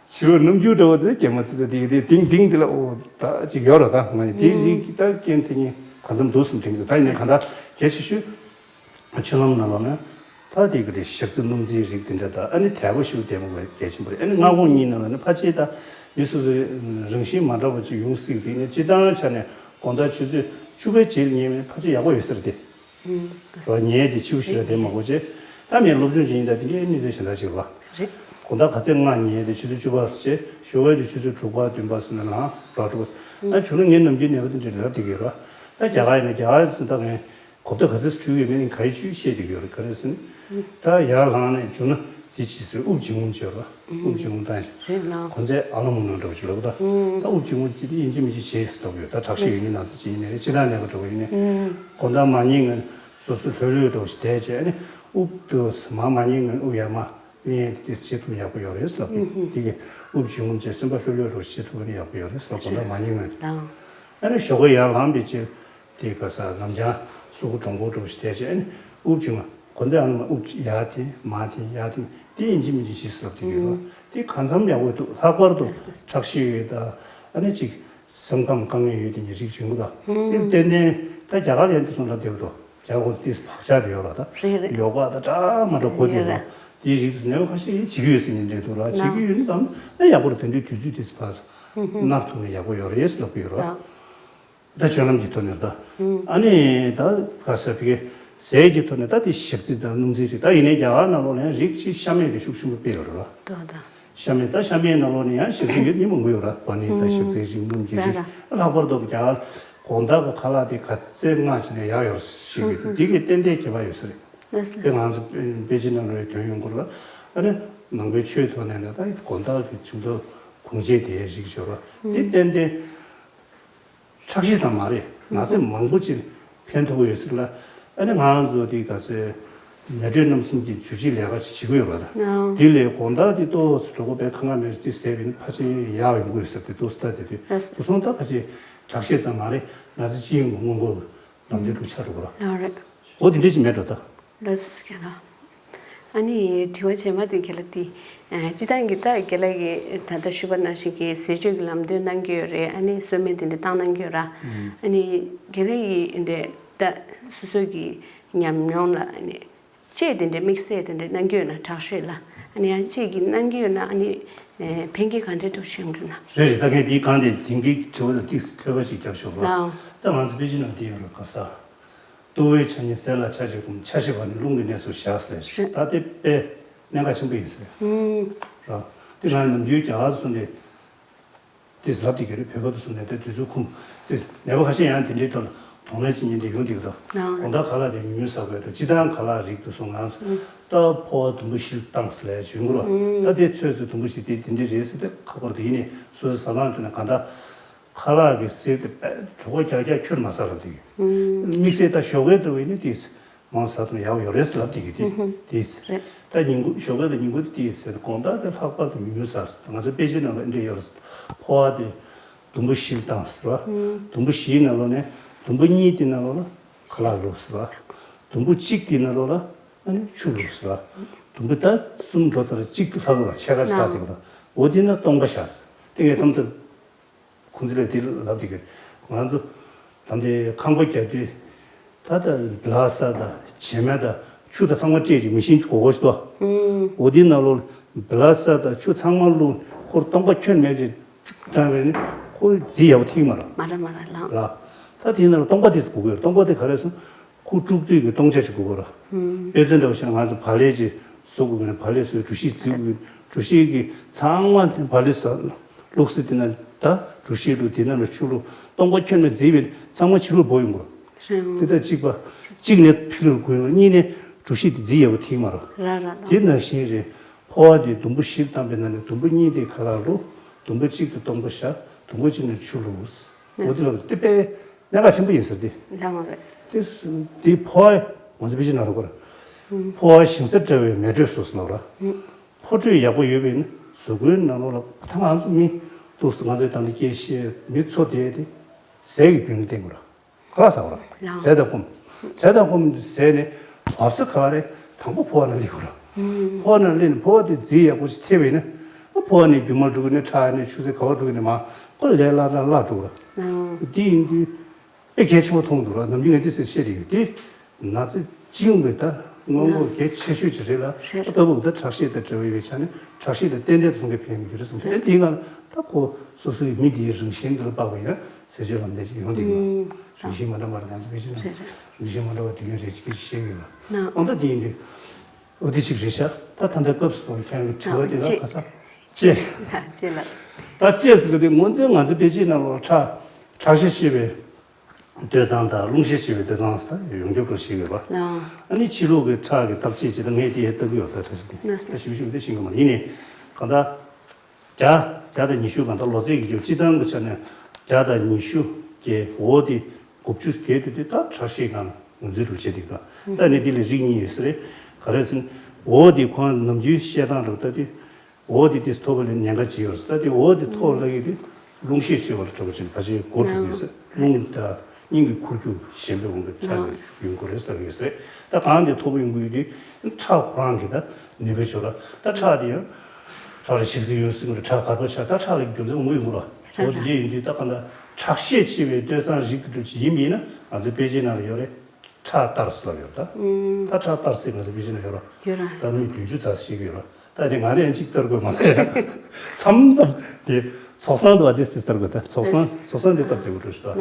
བྱིའུ་རྣམ་འགྱུར་འདྲ་བོ་དེ་སྐྱེས་མ་ཚེ་ཚེ་དེ་དེ་དིང་དིང་དེ་ལ་ཨོ་ད་ཅིག་ཡོད་ར་ད་ང་དེའི་རིགས་ཀྱི་ད་རྐྱེན་དེ་ཉིད་གང་འཚམ་འདུག་སེམས་དྲན་གྱི་འདུག་ད་ཡིན་ནའི་གང་ལྟར་གལ་ཆེ་ཤོས། ཆུ་ལམ་ནང་ལོགས་ན་ད་དེ་གི་རེད་ཞག་རྩི་སྣུམ་རྩིའི་རིགས་དེ་འདྲ་དང་ཨ་ནི་དལ་པོ་ཞིག་བསྡད་པ་གལ་ཆེན་པོ་རེད། ཨ་ནི་མངའ་ཁོངས་གཉིས་ནང་ལ་ནི་ཕལ་ཆེར་ད་མི་སོ་སོའི་རང་བཞིན་མ་འདྲ་བ་ཅིག་ཡོང་སྲིད་དེ་ནི་སྤྱི་བཏང་ཆ་ནས་དགོང་དག་ཆུ་ཚོད་བཅུ་པའི་རྗེས་ལ་ཉལ་བ་ཕལ་ཆེར་ཡག་པོ་ཡོད་ས་རེད་དེ། རོ་ཉལ་དེ་ཕྱི་པོ་ཞིག་ལ་བསྡད་མ་དགོས་ཅེས་ད་མི་སློབ་སྦྱོང་བྱེད་ཡིན་ད་དེ་འདྲའི་གནས་ཚུལ་གཞན་དག་ཅིག་རེད་བ། རེད། དགོང་དག་ག་ཚོད་སྔ་ཉལ་དེ་ཆུ་ཚོད་བཅུ་པ་ཟེར་ཅེས་ཞོགས་པའི་དུས་ཆུ་ཚོད་དྲུག་པ་བདུན་པ་ཟེར་ནས་ལངས་རོགས་འགྲོ་ཟེར། ཨ་བྱུང་ན་ངའི་ནམ་རྒྱུན་ནད་པ་དེ་འདྲ་ལབ་བསྡད་ཀྱི་ཡོད་རེད་བ། ད་རྒྱ་གར་ཡིན་ན་རྒྱ་གར་ཡིན་ད་ངས། གོ་བརྡ་ག་ཚོད་འཕྲོད་ཡོད་མེད་ནི་ག་ཡི་ཆུ་བཤད་བསྡད་ཀྱི་ཡོད་རེད་ག་རེ་ཟེར་ན། ད་ཡར་ལངས་ནས་བྱུང་ན་འདི་ཅི་ཟེར་དབུགས་འབྱིན་རྔུབ་བྱེད་རོགས། དབུགས་འབྱིན་རྔུབ་བཏང་ཞིང་། རེད་ལགས། གོ་མཛད་ཨ་ལ་མོ་ནང་འདྲ་བོ་ཞིག་ལབ་ད། ད་དབུགས་འབྱིན་རྔུབ་ཅི་སྟེ་ཡིན་གཅིག་མིན་གཅིག་བྱེད་ཟེར་ལབ་ཡོད། ད་དྲག་ཤོས་ཡིན་ནི་ན་ཚ་ཅི་ཡིན་ནི་རེད་སྤྱི་བཏང་ནད་པ་འདྲ་བོ་ཡིན་ནི། དགོང་དག་མ་ཉལ་སྔོན་སོ་སོ་ལྷོད་ལྷོད་འདྲ་བོ་ཞིག་བསྡད་བྱས་ནི་དབུགས་དུ་མ་མ་ཉལ་སྔོན་དབུགས་ཡར་མར་ལེན་ཡས་དེ་བྱེད་ཐུབ་ན་ཡག་པོ་ཡོད་རེད་ཟེར་ལབ་ཡོད། དེ་གི་དབུགས་འབྱིན་རྔུབ་བྱས་སེམས་པ་ལྷོད་ལྷོད་འདྲ་བོ་ཞིག་བྱེད་ཐུབ་ན་ཡག་པོ་ཡོད་རེད་ཟེར་ལབ་དགོང་དག་མ་ཉལ་སྔོན། ལགས། ཨ་ནི་ཞོགས་ཀ་ཡར་ལངས་པའི་རྗེས། དེ་ག་ས་ནམ་རྒྱང་སུ་གུ་འདྲོང་པོ་འདྲ་བོ་ཞིག་བསྡད་བྱས་ཨ་ནི་དབུགས་ཅིག་མ་གོ་མཛད་ཨ་ནི་མ་དབུགས་ཅིག་ཡར་འཐེན་མར་འཐེན་ཡར་འཐེན་དེ་ཡིན་གཅིག་མིན་གཅིག་བྱེད་ཟེར་ལབ་དེ་ཡོད་རོགས། དེ་གང་འཚམ་ཡག་པོ་འདུག་ལྷག་པར་དུ་ཁྲག་ཤེད་ཡོད་ད་ཨ་ནི་ཅིག་ སེམས་ཁམས་དཀའ་ངལ་ཡོད་དེ་ཉིད་རིགས་བྱུང་གི་དང་དེ་ཏན་ཏན་ད་རྒྱ་གར་ལ་ཡང་དེ་སོང་ལབ་བསྡད་ཀྱི་འདུག་རྒྱ་གར་ཁོང་ཚོ་ཏིས་བག་ཆགས་དེ་ཡོད་ར་ད་རེད་རེད། ཡོ་ག་ད་འདྲ་མ་འདྲ་གོ་དེ་རེད་ར་རེད། དེའི་རིགས་དེ་ནད་པ་ཁ་ཤས་བྱེད་ཀྱི་ཡོད་ཟེར་ཉན་འདྲ་འདུག་ར་བྱེད་ཀྱི་ཡོད་ནི་དང་ན་ཡག་པོ་ར་དེ་འདྲའི་དུས་ཚོད་དེ་ཕར་ནར་ཐུབ་ན་ཡག་པོ་ཡོད་རེད་ལབ་ཀྱི་ཡོད་ར། ད་སྤྱོད་ལམ་གྱི་ཐོག་ནས་ད། ཨ་ནི་ད་ག་ས་བི་གའི་ཟས་ཀྱི་ཐོག་ནས་ད་དེ་ཞག་རྩི་དང་སྣུམ་རྩི་རེད་ད་ཡིན་ནའི་རྒྱ་གར་ནང་ལོགས་ནས་རིགས་གཅིག་ཤ་མེད་དེ་ཤུགས་ཆེན་པོ་སྤེལ་ཡོད་རེད་བ། ད་ད། ཤ་མེད་ད་ཤ་མེད་ནང་ལོགས་ནས་ཡང་ཞག་རྩི་ཡོད་ཉིན་མང་པོ་ཡོད་ར་བ་ནི་ད་ཞག་རྩི་རིགས་སྣུམ་གྱི་རིགས་ལྷག་པར་དུ་རྒྱ་གར་དགོང་དག་གི་ཁ་ལག་དེ་ག་ཚད་མང་ཞིག་ནས་ཡག་ཡོད་ཞིག་ཡོད་དེ་དེ་གི་ཏན་ཏན་ཁྱད་པར་ཡོད་ས་རེད། དེ་ང་ཚོ་པེ་ཅིན་ནང་ལོགས་ཡོད་དོན་ཡོང་གི་རེད་བ། ཨ་ནི་ནང་པའི་ཆོས་ཐོག་ནས་ནི་ད་དགོང་དག་གི་ཆུ་འདོད་གུང་ཆེ་དེའི་རིགས་ཡོད་ར་དེ་ཏན་ཏན། ཁྲག་ཤེད་ཙམ་མ་རེད། ན་ཚ་མང་པོ་ཅིག་ཕན་ཐོགས་ཡོད་ཟེར་ལ། ཨ་ནི་ང་ཚོ་དེ་ག་ཚོད་མེ་དྲོད་རྣམ་གསུམ་གྱི་འཇུ་བྱེད་ལས་ཀ་ཞིག་བྱེད་ཀྱི་ཡོད་པ་དང་། དེ་ལས་དགོང་དག་དེ་ཏོག་ཙམ་གྲོད་ཁོག་པའི་ཁ་ང་མེད་དེ་བསྡད་པ་ཡིན་ན་ཕལ་ཆེར་ཡག་ཡོང་གི་ཡོད་ཟེར་ཏེ་ཏོག་ཙམ་ལྟ་དེ་དུས་དེ་སོང་ད་ཕལ་ཆེར་ཁྲག་ཤེད་ཙམ་མ་རེད། ན་ཚ་ཅི་ཡིན་དགོས་སྔོན་འགོག་ལམ་སྟོན་དྲུག་ཆགས་འགྲོ་གི་རེད། འོ་དེ་འདྲ་ཅིག་མེད་འགྲོ་ད། ལགས་སོ་ཁྱེད་རང་། ཨ་ནི་དྲི་བ་རྗེས་མ་དེ་རྒན་ལགས་དེ། སྤྱི་བཏང་གི་ད་རྒན་ལགས་ཀྱིས་ད་ལྟ་ཞུས་པ་ནང་བཞིན་གྱི་ཟས་སྤྱོད་ཀྱི་ལམ་སྟོན་གནང་གི་ཡོད་རེད། ཨ་ནི་གསོལ་སྨན་དེ་འདྲ་བཏང་གནང་གི་ཡོད་ར། ཨ་ནི་རྒན་ལགས་ཀྱིས་འདྲ་ད་སོ་སོ་གི་ཉམས་མྱོང་ལ་ཨ་ནི་ཅེས་དེ་འདྲ་དམིགས་བསལ་དེ་འདྲ་གནང་གི་ཡོད་ན་དྲག་ཤོས་ལ་ཨ་ནི་ཡང་ཅེས་ཀྱིས་གནང་གི་ཡོད་ན་ཨ་ནི་ཕན་ཁེ་ག་འདྲ་འདྲ་བྱུང་གི་ན། རེད་རེད་ད་ངས་དེའི་སྒང་དེ་དེང་གི་དྲི་བ་ལ་ཏིག་ཙམ་ཐོས་པ་ཞིག་རྒྱབ་ཞོག་ལ། ད་ང་ཚོ་པེ་ཅིན་ནང་དེ་ཡོད་རེད་ག་ས། ལྟོ་བའི་ཆ་ཉིད་ཟས་ལ་ཆ་ཞིག་གོམས་ཆ་ཤས་བར་ནས་རླུང་གི་གནས་སུ་བཞག་ཟེར་ཞིག་ད་དེ་དཔེ་གནད་འགག་ཆེན་པོ་ཡིན་ཟེར། ར། དེ་ང་ནམ་རྒྱུན་རྒྱ་གར་དུ་སོང་སྟེ། དེ་ལབ་དེ་ག་རེ་བོད་པ་དུ་སོང་ནས་དེ་དུས་ཚོད་ཁུམ། དེ་ནད་པ་ཁ་ཤས་ཡང་དེ་འདྲའི་ཐོག་ལ་གདོང་ལེན་བྱེད་ཉིན་དེ་ཡོང་དེ་ག་ད། དགོང་དག་ཁ་ལག་དེ་ཉུང་ཉུང་ཟ་དགོས་དང་སྤྱི་བཏང་ཁ་ལག་རིགས་དུ་སོང་ང་ཚོ་ད་ཕོ་བ་དུམ་བུ་བཞི་བཏང་ཟེར་ལས་བྱུང་གི་རོ། ད་དེ་ཚོད་ཚོད་དུམ་བུ་བཞི་དེ་དེ་འདྲའི་རེད་ཟེར་ཏེ་ཁ་པར་དུ་ཡིན་ནས་སོ་སོའི་ཟ་ཐང་དུ་ནས་གང་ལྟར། ཁ་ལག་གི་ཟས་དེ་དཔེ་གྲོད་ཁོག་རྒྱག་རྒྱག་ཁྱོན་མ་ཟ་ལབ་དེ་གི། དམིགས་བསལ་ད་ཞོགས་ཀས་འགྲོ་བའི་ནི་དེ་མང་ཟ་དང་ཡག་ཡོད་རེད་ལབ་དེ་གི་དེ་དེ་ཟེར། ད་ཉིན་གུང་ཞོགས་ཀས་དང་ཉིན་གུང་དེ་དེ་ཟེར་དགོང་དག་དེ་ལྷག་པར་དུ་ཉུང་ཉུང་ཟ་ཟེར་ང་ཚོ་དཔེ་ཆའི་ནང་ལ་འདྲ་ཡོད་རེད། ཕོ་བ་དེ་དུམ་བུ་བཞི་བཏང་ཟེར་བ། དུམ་བུ་བཞིའི་ནང་ལོགས་ནས་དུམ་བུ་གཉིས་དེ་ནང་ལོགས་ལ་ཁ་ལག་རོ་ཟེར་བ། དུམ་བུ་གཅིག་དེ་ནང་ལོགས་ལ་ཨ་ནི་ཆུ་རོ་ཟེར་བ། དུམ་བུ་ད་གསུམ་འགྲོ་ཚར་གཅིག་ལྷག་རོ་ཕྱེད་ཀ་ཆགས་དེ་ག་ར་འོ་དེ་ན་སྟོང་པ་བཞག་ཟེར་དེ་ངས་མཚམས་མཚམས། ཁོང་ཚོ་ལས་དེ་ལབ་དེ་གི་ང་ཚོ་ད་ལྟའི་ཁང་པ་རྒྱག་དུས་ད་ལྟ་ལ་ས་དང་བྱེ་མ་དང་ཆུ་དང་ཚང་མ་སྤྲད་ཅིག་མི་ཤིན་ཅིག་གོ་གོ་ཞིག་ཏོ། འོ་དེ་ནང་ལོགས་ལ་ས་དང་ཆུ་ཚང་མ་བླུགས་ཁོར་སྟོང་པ་ཁྱོན་མེད་ཅིག་བཏང་བས་ནི་ཁོ་རྫི་ཡག་པོ་ཐིག་མ་ར། མ་ར་མ་ར་ལགས། ལ་ད་དེ་ནང་ལ་སྟོང་པ་དེ་ཚོ་གོ་གོ་ཡོད་སྟོང་པ་དེ་ག་རེ་སོང་། ཁོ་དཀྲུག་དུས་ཀྱི་སྟོང་ཆ་ཅིག་དགོས་དགོས་ར། དཔེ་མཚོན་འདྲ་བོ་བཤད་ན་ང་ཚོ་བག་ལེབ་ཅིག་བཟོ་དགོས་ཀྱི་ན་བག་ལེབ་བཟོས་གྲུ་བཞི་བརྫིས་དགོས་ཀྱི་གྲུ་བཞི་གི་ཚང་མ་བག་ལེབ་ཟ་བླུགས་སྲིད་དེ་ན་ད་གྲུ་བཞི་བླུགས་དེ་ན་ལ་ཆུ་བླུགས་སྟོང་པ་ཁྱོན་ནས་བརྫིས་པས་ཚང་མ་ཕྱི་ལོགས་འབོ་ཡོང་གི་ར། དེ་ལྟར་གཅིག་པ་གཅིག་ནས་ཕྱི་ལོགས་འགུལ་ཡོང་གཉིས་ནས་གྲུ་བཞི་དེ་བརྫིས་ཡག་པོ་ཐིག་མ་ར། ར་ར་ར། དེ་ནང་བཞིན་རེད། ཕོ་བ་དེ་དུམ་བུ་བཞི་བཏང་པའི་ནང་ནས་དུམ་བུ་གཉིས་དེ་ཁ་ལག་བླུགས་དུམ་བུ་གཅིག་དེ་སྟོང་པ་བཞག་དུམ་བུ་གཅིག་ནས་ཆུ་བླུགས། འོ་དེ་ལ་དེ་དཔེ། གནད་འགག་ཆེན་པོ་ཡིན་ཟེར་ཏེ། ལགས་འོང་རེད། དེ་དེ་ཕོ་བ་ང་ཚོ་པེ་ཅིན་ནང་ལ་གོ་ར། ཕོ་བ་ཞིང་ས་བཀྲ་བའི་མེ་དྲོད་སོགས་ལབ་ར། ཕོ་དྲོད་ཡག་པོ་ཡོད་པས་ནི་གཟུགས་པོའི་ནང་ལོགས་ལ་ད་ང་ཚོ་མི་ཏོག་ཙམ་ང་ཚོའི་ད་ལྟ་སྐྱེ་ཤེས་མི་ཚོ་དེ་དེ་ཟས་ཀྱི་རྒྱུན་ལ་བརྟེན་དགོས་ར། ཁ་ལག་ཟ་དགོས་ར། ཟས་དང་སྐོམ། ཟས་དང་སྐོམ་ཟས་ནས་བབས་ས་ག་རེ་དང་པོ་ཕོ་བ་ནང་སླེབས་དགོས་ར། ཕོ་བ་ནང་སླེབས་ནས་ཕོ་བ་དེ་རྫི་ཡག་པོ་ཞིག་ཐེབས་པས་ན་ཕོ་བ་ནས་རྒྱུ་མ་འགྲོ་གི་ནས་ཁྲག་ནས་ཆུ་སེར་ག་བ་འགྲོ་གི་ནས་མ་ཁོ་ལས་སླ་སླ་སླ་འགྲོ་གི་ར། དེ་ཡིན་དུས། དཔེ་གལ་ཆེན་པོ་མཐོང་འདུག་ར། ནམ་རྒྱུན་ངས་འདི་ཟེར་བཤད་དེ་ཡོད་དེ། ན་ཚ་བཅིངས་པའི་ད་སྔོན་འགོག་གལ་ཆེ་ཤོས་ཅིག་རེད་ལ། རེད། ལྟ་བུ་ད་ཁྲག་ཤེད་དང་འབྲེལ་བ་ཡོད་པའི་ཆ་ནས་ཁྲག་ཤེད་ལ་ཏན་ཏན་དུ་སྲུང་སྐྱོབ་ཕན་ཡོད་རེད་བསམ་གྱི་རེད། དེའི་སྒང་ལ་ད་ཁོ་སོ་སོའི་མི་དེའི་རང་བཞིན་དེ་ལ་དཔག་པ་ཡང་ཟས་སྤྱོད་ལམ་སྟོན་ཅིག་ཡོང་དེ་ཡིན་པ། རང་བཞིན་མ་འདྲ་བ་ལ་ང་ཚོ་ཕལ་ཆེར་ན་རེད་རེད། རང་བཞིན་མ་འདྲ་བ་དུས་ཡུན་རེ་ཅིག་སྐད་ཆ་བཤད་ཀྱི་ཡོད་ལ། ཨང་ད་དེ་ཡིན་དུས། འོ་དེ་ཅིག་རེད་ཤག་ད་ད་ལྟ་སྐབས་སུ་བབས་མཁན་གྱི་དྲི་བ་དེ་ལ་ཁ་ས་ཅེས། ཅེས་ལ། ད་ཅེས་ཟེར་གི་དེ་སྔོན་ཚེ་ང་ཚོ་ཕལ་ཆེར་ནང་ལོགས་ཁྲག་ཁྲག་ཤེད་ཆེ་བའི་སྡོད་གཙང་དང་རླུང་ཤེད་ཆེ་བའི་སྡོད་གཙང་ཟེར་ད་ཡོངས་ཁྱབ་ཏུ་ཤེས་ཡོད་པ། ཨ་ནི་ཕྱི་ལོགས་ཀྱི་ཁྲག་གི་བརྟག་དཔྱད་བྱེད་ད་ངས་དེ་ཡང་ལྟ་གི་ཡོད་ད་ཁྲག་ཤེད་དེ་ད་ཞིབ་ཞིབ་དེ་ཤེས་གི་མ་རེད། ཡིན་ནའི་གང་ལྟར་བརྒྱ་བརྒྱ་དང་ཉི་ཤུ་གང་ལྟར་ལོ་ཚད་ཀྱི་སྤྱི་བཏང་གི་ཆ་ནས་བརྒྱ་དང་ཉི་ཤུ་གྱི་འོ་དེ། དགུ་བཅུ་བརྒལ་དུས་དེ་ད་ཁྲག་ཤེད་སྒང་ངོས་འཛིན་རུ་བྱེད་འདུག་ད་ནི་འདི་ལ་རིགས་གཉིས་ཡོད་ས་རེད། ག་རེ་ཟེར་ན། འོ་དེ་ཁོང་ནམ་རྒྱུན་བཤད་སྟངས་རུ་ད་དེ། འོ་དེ་དེ་ཐོབ་པ་ལ་ཉེན་ཁ་ཅི་ཡོད་ཟེར་ད་དེ་འོ་དེ་ཐོབ་ལ་ཡོད་དུས་རླུང་ཤེད་ཆེ་བ་ལ་གྲོགས་ཅན་ད་ཅི་གོ་ཐུབ་ཡོད་ཟེར། རླུང་དང་སྙིང་གི་འཁོར་རྒྱུག་ཞན་པའི་དབང་གིས་ཁྲག་ལ་ཞུགས་ཡོང་གི་རེད་ཟེར་ཡོད་ཟེར། ད་གང་དེ་ཐོབ་ཡོང་གི་ཡོད་དུས་ཁྲག་ཁོ་རང་གི་ད་ནུས་པ་ཆོག་ལ་ད་ཁྲག་དེ་ཡང་ཁྲག་ལ་ཞིག་ཟིན་ཡོད་ཟེར་གི་རེད། ཁྲག་གར་པ་ཆགས་ད་ཁྲག་ལ་རྒྱུ་མཚན་འོང་གི་ཡོང་གི་རེད། འོ་དེ་འདྲ་ཡིན་དུས་ད་ག་ད་ཁྲག་ཤེད་ཆེ་བའི་སྟོད་འཛིན་རིགས་དེ་འདྲ་ཅིག་ཡིན་པ་ཡིན་ན། ང་ཚོའི་དཔེ་ཆའི་ནང་ལ་ཡོད་རེད། ཁྲག་གཏར་ཟེར་ལབ་ཡོད་ད། ད་ཁྲག་གཏར་ཟེར་ང་ཚོའི་དཔེ་ཆའི་ནང་ཡོད་རེད། ཡོད་རེད། ད་མི་བདུན་ཅུ་ཙམ་ཞིག་ཡོད་རེད། ད་ནི་ང་རང་གཅིག་གཏར་དགོས་མ་རེད། མཚམས་མཚམས་དེ་ཚོགས་གསང་དུ་བ་དེ་སེ་གཏར་དགོས། ད་ཚོགས་གསང་། ཚོགས་གསང་དེ་སྟབས་བདེ་པོ་འགྲོ་ཞིག་ད།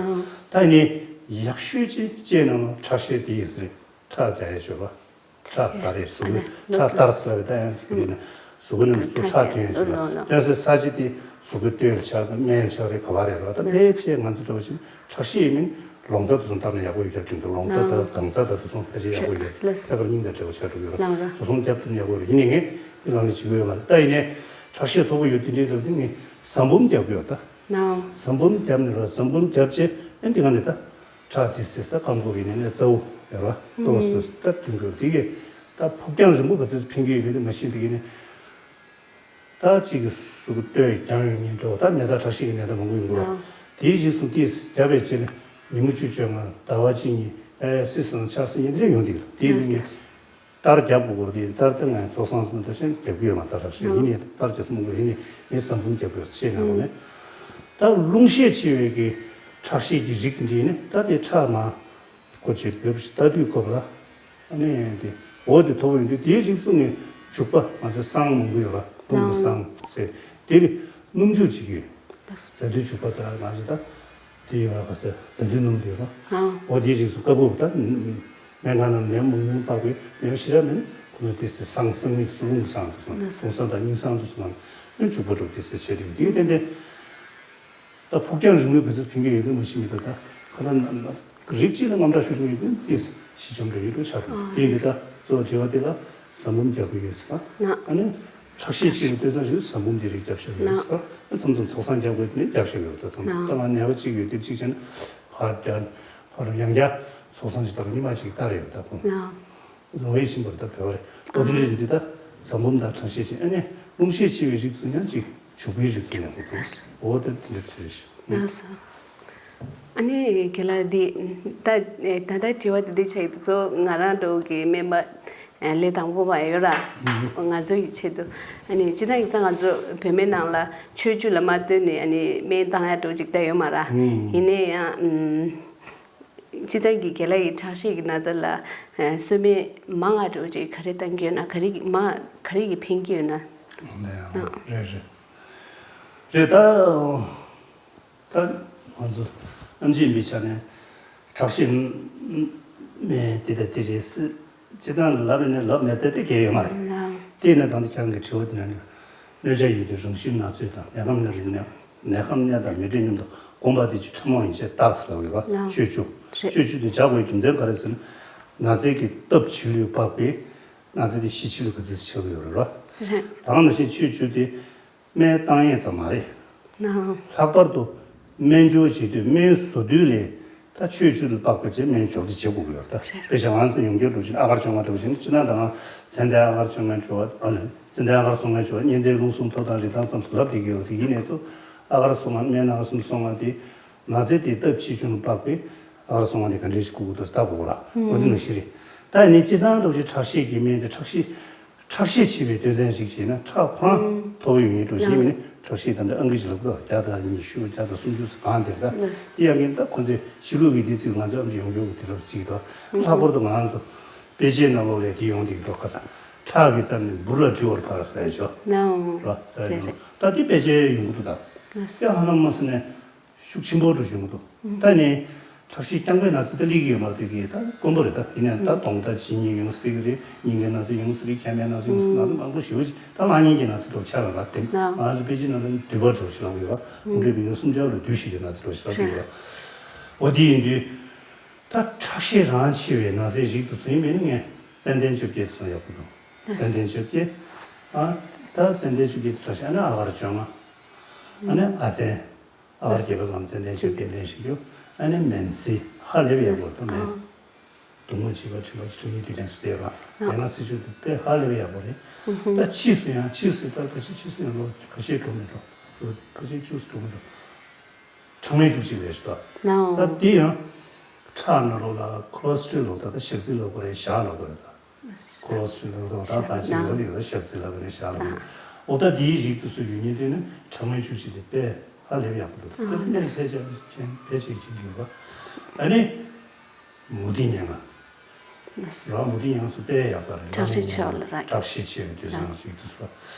ད་ནི་ཡག་ཤོས་ཅིག་ཅེས་ནང་ལ་ཁྲག་ཤེད་དེ་ཡིན་ཟེར། ཁྲག་རྒྱག་ཡས་ཤོར་བ། ཁྲག་གཏར་རེད། གཟུགས་པོའི་ཁྲག་གཏར་ཟེར་ལབ་པའི་ད་ཡང་ཅིག་རེད་ན། གཟུགས་པོའི་ནང་དུ་ཁྲག་ཐོན་ཡས་ཤོར་བ། ཐོན་སའི་ས་ཆ་དེ་གཟུགས་པོའི་སྟོད་ལ་ཆགས་དང་སྨད་ལ་ཆགས་རེད། ག་བ་རེད་རོ། ད་ཕལ་ཆེར་ང་ཚོ་འདྲ་བ་ཞིག་ཁྲག་ཤེད་ཡིན་མིན་ལོང་ཚ་དེ་ཚོ་བཏབ་ན་ཡག་པོ་ཡོད་ཀྱང་དྲན་འདུག་ལོང་ཚ་དང་སྒང་ཚ་དང་དེ་ཚོ་ཕལ་ཆེར་ཡག་པོ་ཡོད། ཐད་ཀར་སྙིང་དང་འབྲེལ་བ་ཆགས་འགྲོ་གི་ཡོད་ར། དེ་ཚོ་བརྒྱབ་ཐུབ་ན་ཡག་པོ་རེད། ཡིན་ནའི་ངས་དེ་ལང་ལི་བྱེད་ཀྱི་ཡོད་མ་རེད། ད་ཡིན་ནའི་ཁྲག་ཤེད་མཐོ་པོ་ཡོད་དེ་འདྲའི་སྐབས་དེ་ངས་ཟ་འབུམ་རྒྱག་གི་ཡོད་ད། ཟ་འབུམ་བརྒྱབ་ནས་ར། ཟ་འབུམ་བརྒྱབ་རྗེས་ཨ་ནི་འདི་ག་ནས་ད་ཁྲག་དེ་སེ་ད་སྐམ་དགོས་པའི་ནས་ནས་རྩ་བོ་ཡོད་ར། ཏོག་ཙམ་ད་ཐོན་དགོས། དེ་གས་ད་ཕོ་རྐྱང་རིང་པོ་ག་ཚོད་འཕེན་གྱི་ཡོད་མེད་དེ་མ་ཤེས། དེ་གས་ནས་ད་གཅིག་གི་གཟུགས་པོ་སྟོད་རྒྱང་ཡོད་མཁན་འདྲ་བོ། ད་ནད་རྟགས་ཁྲག་ཤེད་ཀྱི་ནད་རྟགས་མང་པོ་ཡོང་གི་ར། དེའི་རྗེས་སུ་ཏོག་ཙམ་བརྒྱབ་པའི་རྗེས་ནས་ཉིན་མོ་བཅུ་བཅོ་ལྔ་ཟླ་བ་གཅིག་གཉིས་ཨེ་སི་སང་ཆགས་སྲིད་མཁན་དེ་འདྲ་ཡོང་གི་འདུག་དེ་ནས་ངས་གཏར་རྒྱབ་དགོས་སྐོར་དེ། གཏར་ད་ངས་ཚོགས་གསང་སོང་ད་ཤེས་རྒྱབ་ཀྱི་ཡོད་མ་རེད། ཁྲག་ཤེད་ཡིན་ནའི་གཏར་རྒྱག་ས་མང་པོ་ཡིན་ནའི་ངས་ཟ་འབུམ་རྒྱབ་དགོས་ཤེས་ན་རོགས་ནས། ད་རླུང་ཤེད་ཆེ་བའི་གི་ཁྲག་ཤེད་ཀྱི་རིགས་དེ་འདྲ་ཡིན་ན་ད་དེ་ཁྲག་མ་ཁོ་ཆེ་ལབ་ཞིག་ལྟ་དུས་སྐབས་ལ། ཨ་ནི་དེ་འོ་དེ་མཐོ་པོ་ཡིན་དུས་དེའི་རིགས་ཚུ་ངས་བྱུག་པ། ང་ཚོའི་བསང་མང་པོ་ཡོད་ར། རླུང་གི་བསང་ཟེར། དེ་ལས་སྣུམ་བྱུག་བྱེད་ཀྱི་ཡོད། རྫ་མདུད་བྱུག་པ་དང་ང་ཚོ་ད། དེ་ཡོད་ར། ག་ཟེར། རྫ་མདུད་སྣུམ་དེ་ཡོད་ར། ཨ། འོ་དེའི་རིགས་སུ་དཀར་པོ་ད། སྨན་ཁང་ནང་ནད་མང་ཉུང་དཔག་པའི་ནད་ཞེ་དྲག་མེད་ན་ཁོ་ཚོ་དེ་སེ་བསང་བསང་མིག་སུ་རླུང་བསང་དུ་སོང་། རླུང་བསང་དང་སྙིང་བསང་དུ་སོང་། ཨ་ནི་བྱུག་པ་འགྲོ་དེ་སེ་བྱས་དེ་དེ་གས་ཏན་ཏན། ད་ཕོ་རྐྱང་རིང་མོའི་ག་ཚོད་འཕེན་གྱི་ཡོད་མེད་མ་ཤེས་མི་འདུག་ད་ཁ་ན་རིགས་གཅིག་ལ་དངངས་སྐྲག་ཤུགས་ཆུང་ཡོད་དུས་དེ་སེ་ཞི་འཇམ་འགྲོ་ཡོད་འགྲོ་ཆགས་འགྲོ། དེ་ཡིན་དུས་ད་གཙོ་བོ་དྲི་བ་དེ་ལ་ཟ་འབུམ་རྒྱག་གི་ཡོད་ཟེར་བ། ཨ་ནི། ཁྲག་ཤེད་ཆེ་བའི་སྟོད་འཛིན་རིགས་ཟ་འབུམ་དེ་རིགས་རྒྱབ་བཞག་ཡོད་ཟེར་བ། མཚམས་མཚམས་ཚོགས་བསང་རྒྱག་དགོས་དེ་ནས་རྒྱབ་བཞག་ཡོད། ད་མཚམས་མཚམས་ད་ང་ནད་པ་གཅིག་ཡོད་དེ་གཅིག་བྱས་ན་ཕར་རྒྱག་ཕར་ཡང་རྒྱག་ཚོགས་བསང་ཞིག་བཏང་། ཉི་མ་གཅིག་ལྟར་ཡོད་ད་ཁོང་། ལོ་ཡི་ཤིང་པར་ད་བེ་བ་རེད། ཨོ་དེ་འདྲ་ཡིན་དུས་ད་ཟ་འབུམ་དང་ཁྲག་ཤེད་ཆེ། ཨ་ནི་རླུང་ཤེད་ཆེ་བའི་རིགས་ཚོ་ཡང་གཅིག་བྱུག་པའི་རིགས་ཚོ་ཡང་དགོས་འདུག་འོ་ད་དེ་འདྲ་ཆེ་རེད་ཤག་ཨ་ནི་རྒན་ལགས་འདི་ད་ད་ལྟ་དྲི་བ་འདི་འདྲ་ཆགས་ཀྱི་འདུག་གཙོ་བོ་ང་རང་འདྲ་བོ་གི་སྨན་པ་ལས་དང་པོ་བ་ཡོད་ར། ང་ཚོ་ཡི་ཆེད་དུ་ཨ་ནི་སྤྱིར་བཏང་གི་ད་ང་ཚོ་བོད་སྨན་ནང་ལ་ཆོས་བཅུ་ལ་མ་ལྟོས་ནས་ཨ་ནི་སྨན་བཏང་ཡ་འདྲ་བོ་ཅིག་ད་ཡོད་མ་ར། ཡིན་ནའི་ཡང་སྤྱིར་བཏང་གི་རྒན་ལགས་ཡི་ཁྲག་ཤེད་ཀྱི་ན་ཚ་ལ་གསོལ་སྨན་མང་ང་འདྲ་བོ་ཅིག་ག་རེ་བཏང་གི་ཡོད་ན། ག་རེ་གི་མང་ག་རེ་གི་ཕན་གྱི་ཡོད་ན། རེད་རེད་རེད་ད། ད་ང་ཚོ་ཨེམ་ཆི་ཡིན་པའི་ཆ་ནས་ཁྲག་ཤེད་སྨན་དེ་དང་དེ་རེད་ཟེར་སྤྱིར་བཏང་ལབ་ཡིན་ན་ལབ་མེད་དེ་དེ་གལ་ཡོད་མ་རེད། དེ་ཡིན་ན་ད་ལྟ་ཁྱེད་རང་གི་དྲི་བ་དེ་ནང་ནས་གནོད་བྱ་ཡོད་དུས་རང་བཞིན་ན་ཚོད་དང་ནད་ཁམས་ནད་ལ་ནད་ནད་ཁམས་ནད་དང་མི་འདྲེས་མཉམ་དུ་སྒོམ་པ་དེ་ཆོས་ཕྲ་མོ་ཡིན་ཞེས་བརྟག་ཟེར་ལབ་ཡོད་ར། ཆོས་བཅུ། ཆོས་བཅུ་དེ་བྱ་དགོས་རྒྱུ་མཚན་ག་རེ་ཟེར་ན། ན་ཚའི་གི་སྟབས་ཕྱི་ལུས་དཔག་པའི་ན་ཚ་དེ་ཞི་ཕྱི་ལུས་ག་ཚོད་ཆགས་ཀྱི་ཡོད་རེད་ར། ད་ག་ནང་བཞིན་ཆོས་བཅུ་དེ། སྨན་བཏང་ཡས་ཙམ་མ་རེད། ལྷག་པར་དུ་སྨན་སྦྱོར་བྱེད་དུས་སྨན་བཟོ་དུས་ལས་ད་ཆོས་བཅུ་ལ་དཔག་པ་བྱས་སྨན་སྦྱོར་དེ་བྱེད་དགོས་ཀྱི་ཡོད་རེད། དཔེ་བཞག་ང་ཚོ་ཡོངས་གྱོན་འགྲོ་བཞིན་ཨ་གར་བཅོ་ལྔ་འགྲོ་བཞིན་ཕྱི་ནང་དང་ཚེ་འདས་ཨ་གར་བཅོ་ལྔ་སྦྱོར་བ། ཨ་ནི་ཚེ་འདས་ཨ་གར་སོ་ལྔའི་སྦྱོར་བ། གཉན་ཚད་རླུང་གསུམ་ཐོབ་ཐང་རིགས་དང་མཚམས་སུ་ལབ་བསྡད་ཀྱི་ཡོད་དེ། ཡིན་ནའི་ཚོ་ཨ་གར་སོ་ལྔ་སྨན་ཨ་གར་གསུམ་སོ་ལྔ་དེ་ན་ཚ་དེ་སྟབས་ཕྱིས་བྱུང་དཔག་པའི་ཨ་གར་སོ་ལྔ་དེ་ག་འདྲས་ཤིག་བསྐུར་དགོས་འདུག་ལྟ་དགོས་ར། འོ་འདི་ནང་བཞིན་རེད། ད་ཡིན་ནའི་སྤྱིར་བཏང་འགྲོ་བཞིན་ཁྲག་ཤེད་ཀྱི་སྨན་དེ་ཁྲག་ཤེད། ཁྲག་ཤེད་ཆེ་བའི་སྟོད་འཛིན་རིགས་ཤིག་ན་ཁྲག་ཁོང་མཐོ་པོ་ཡོད་མཁན་འདྲ་ཞིག་མིན་ན། ཁྲག་ཤེད་ད་ལྟ་ཨང་ཀི་ཞིག་ལབ་དགོས། བརྒྱ་དང་ཉི་ཤུ་བརྒྱ་དང་སུམ་ཅུ་ཙམ་གང་དེར་ད། དེ་ཡང་ཡིན་ད་ཁོ་ཚོས་ཕྱི་ལུགས་ཀྱི་འདི་ཚོས་ང་ཚོ་ཨམ་ཅི་ཡོང་རྒྱུ་གི་དེ་རབས་སྲིད་དོ། ལྷག་པར་དུ་ང་ཚོ་དཔེ་ཆའི་ནང་ལོགས་ལས་དེ་ཡོང་དེ་གི་འགྲོ་ཁ་ཚ། ཁྲག་གི་རྩ་ནི་འབུར་ལ་བྲི་བར་བར་ཟེར་ཡ་ཆོ། ར་ཙ་ཡ་ད་དེ་དཔེ་ཆའི་ཡོང་གི་འདུག་ད། དེ་ཧ་ལམ་མ་སེ་ནས། ཤུགས་ཆེན་པོ་འགྲོ་བཞིན་འདུག་ད་ནི་ཁྲག་ཤེད་རྐྱང་པའི་ན་ཚ་དེ་སླེབས་ཀྱི་ཡོད་མ་རེད། དེ་གི་ད་དཀོན་པོ་རེད། ད་ཡིན་ནའང་ད་གདོང་ད་ཇི་སྙེད་ཡོང་སྲིད་ཀྱི་རེད། སྙིང་གའི་ན་ཚ་ཡོང་སྲིད་རེད། མཁལ་མའི་ན་ཚ་ཡོང་སྲིད། ན་ཚ་མང་པོ་ཞེ་པོ་ཅིག་ད་སླང་ཉེན་གྱི་ན་ཚ་འདྲ་པོ་ཆགས་ཡོད་རེད་པ། དེ་ང་ཚོ་དཔེ་ཆའི་ནང་ལ་མདུད་པ་འདྲ་པོ་ཞིག་ལབ་ཀྱི་ཡོད་པ། འུ་འདྲའི་བོད་ཡིག་སུམ་ཆར་ལ་མདུད་ཞེས་བརྗོད་ན་ཚ་འདྲ་པོ་ཞིག་ལབ་ཀྱི་ཡོད་པ། འོ་དེ་ཡིན་དུས་ད་ཁྲག་ཤེད་རང་ཆེ་བའི་ན་ཚའི་རིགས་དེ་ཚོ་ཡིན་པས་ན་ངས་ཙན་དན་བཅོ་བརྒྱད་དེ་ཚོ་ཡག་པོ་འདུག་ཙན་དན་བཅོ་བརྒྱད། ཨ་ད་ཙན་དན་བཅོ་བརྒྱད་དེ་ཁྲག་ཤེད། ཨ་ནི་ཨ་གར་བཅོ་ལྔ། ཨ་ནི་ཨ་ཙན། ཨ་བར་རྒྱལ་པོ་ལ་ཙན་དན་ཆོས་རྒྱལ་ལྡན་ཞིག་ཡོད། ཨ་ནི་མན་ཚི་ཧ་ལས་པའི་ཡག་པོ་རེད་ད། མན། གདུང་མ་བྱིས་པ་དྲིན་པ་གྲི་གཉིས་དུས་ཀྱང་སྟེ་ར། མན་ང་སྲིད་ཆུ་དེ་དཔེ་ཧ་ལས་པའི་ཡག་པོ་རེད། ད་ཕྱིས་སུ་ཡང་ཕྱིས་སུ་ད་ཁ་ཤས་ཕྱིས་སུ་ཡང་ལོ་ཁ་ཤས་འགྲོ་མི་འགྲོ། ལོ་ཁ་ཤས་བཅུ་ཙམ་འགྲོ་མི་འགྲོ། ཁྲག་སྨན་བཅུ་གཅིག་ལས་ཞུ་ད། ད་དེ་ཡང་ཁྲག་ནང་ལོགས་ལ་ཁོ་ལེ་སི་ཊི་རོལ་ལབ་ད། ད་ཞག་རྩི་ལབ་དགོས་རེད། ཞག་ལབ་དགོས་རེད་ད། ཁོ་ལེ་སི་ཊི་རོལ་ལབ་ད་ད་ཕྱི་ལོ་ལ་ཞག་རྩི་ལབ་དགོས་རེད། ཞག་ལབ་དགོས་རེད། འོ་ད་དེའི་རིགས་དེ་ཚོ་ཡོད་མཁན་དེ་ནི་ཁྲག་སྨན་བཅུ་གཅིག་དེ་དཔེ། ཧ་ལས་པ་ཡག་པོ་འདུག་ད་དེ་ནས་ལས་ཀ་བྱས་ཕལ་ཆེར་ཕྱིན་ཡོད་པ། ཨ་ནི་མུ་ཏིག་སྙན་ངག་ར། མུ་ཏིག་སྙན་ངག་སུ་དཔེ་ཡག་པ་རེད། གྲགས་གཞི་ཆེ་བ་ལ་ར། གྲགས་གཞི་ཆེ་བའི་དུས་སང་རིགས་དུ་སུ་ར།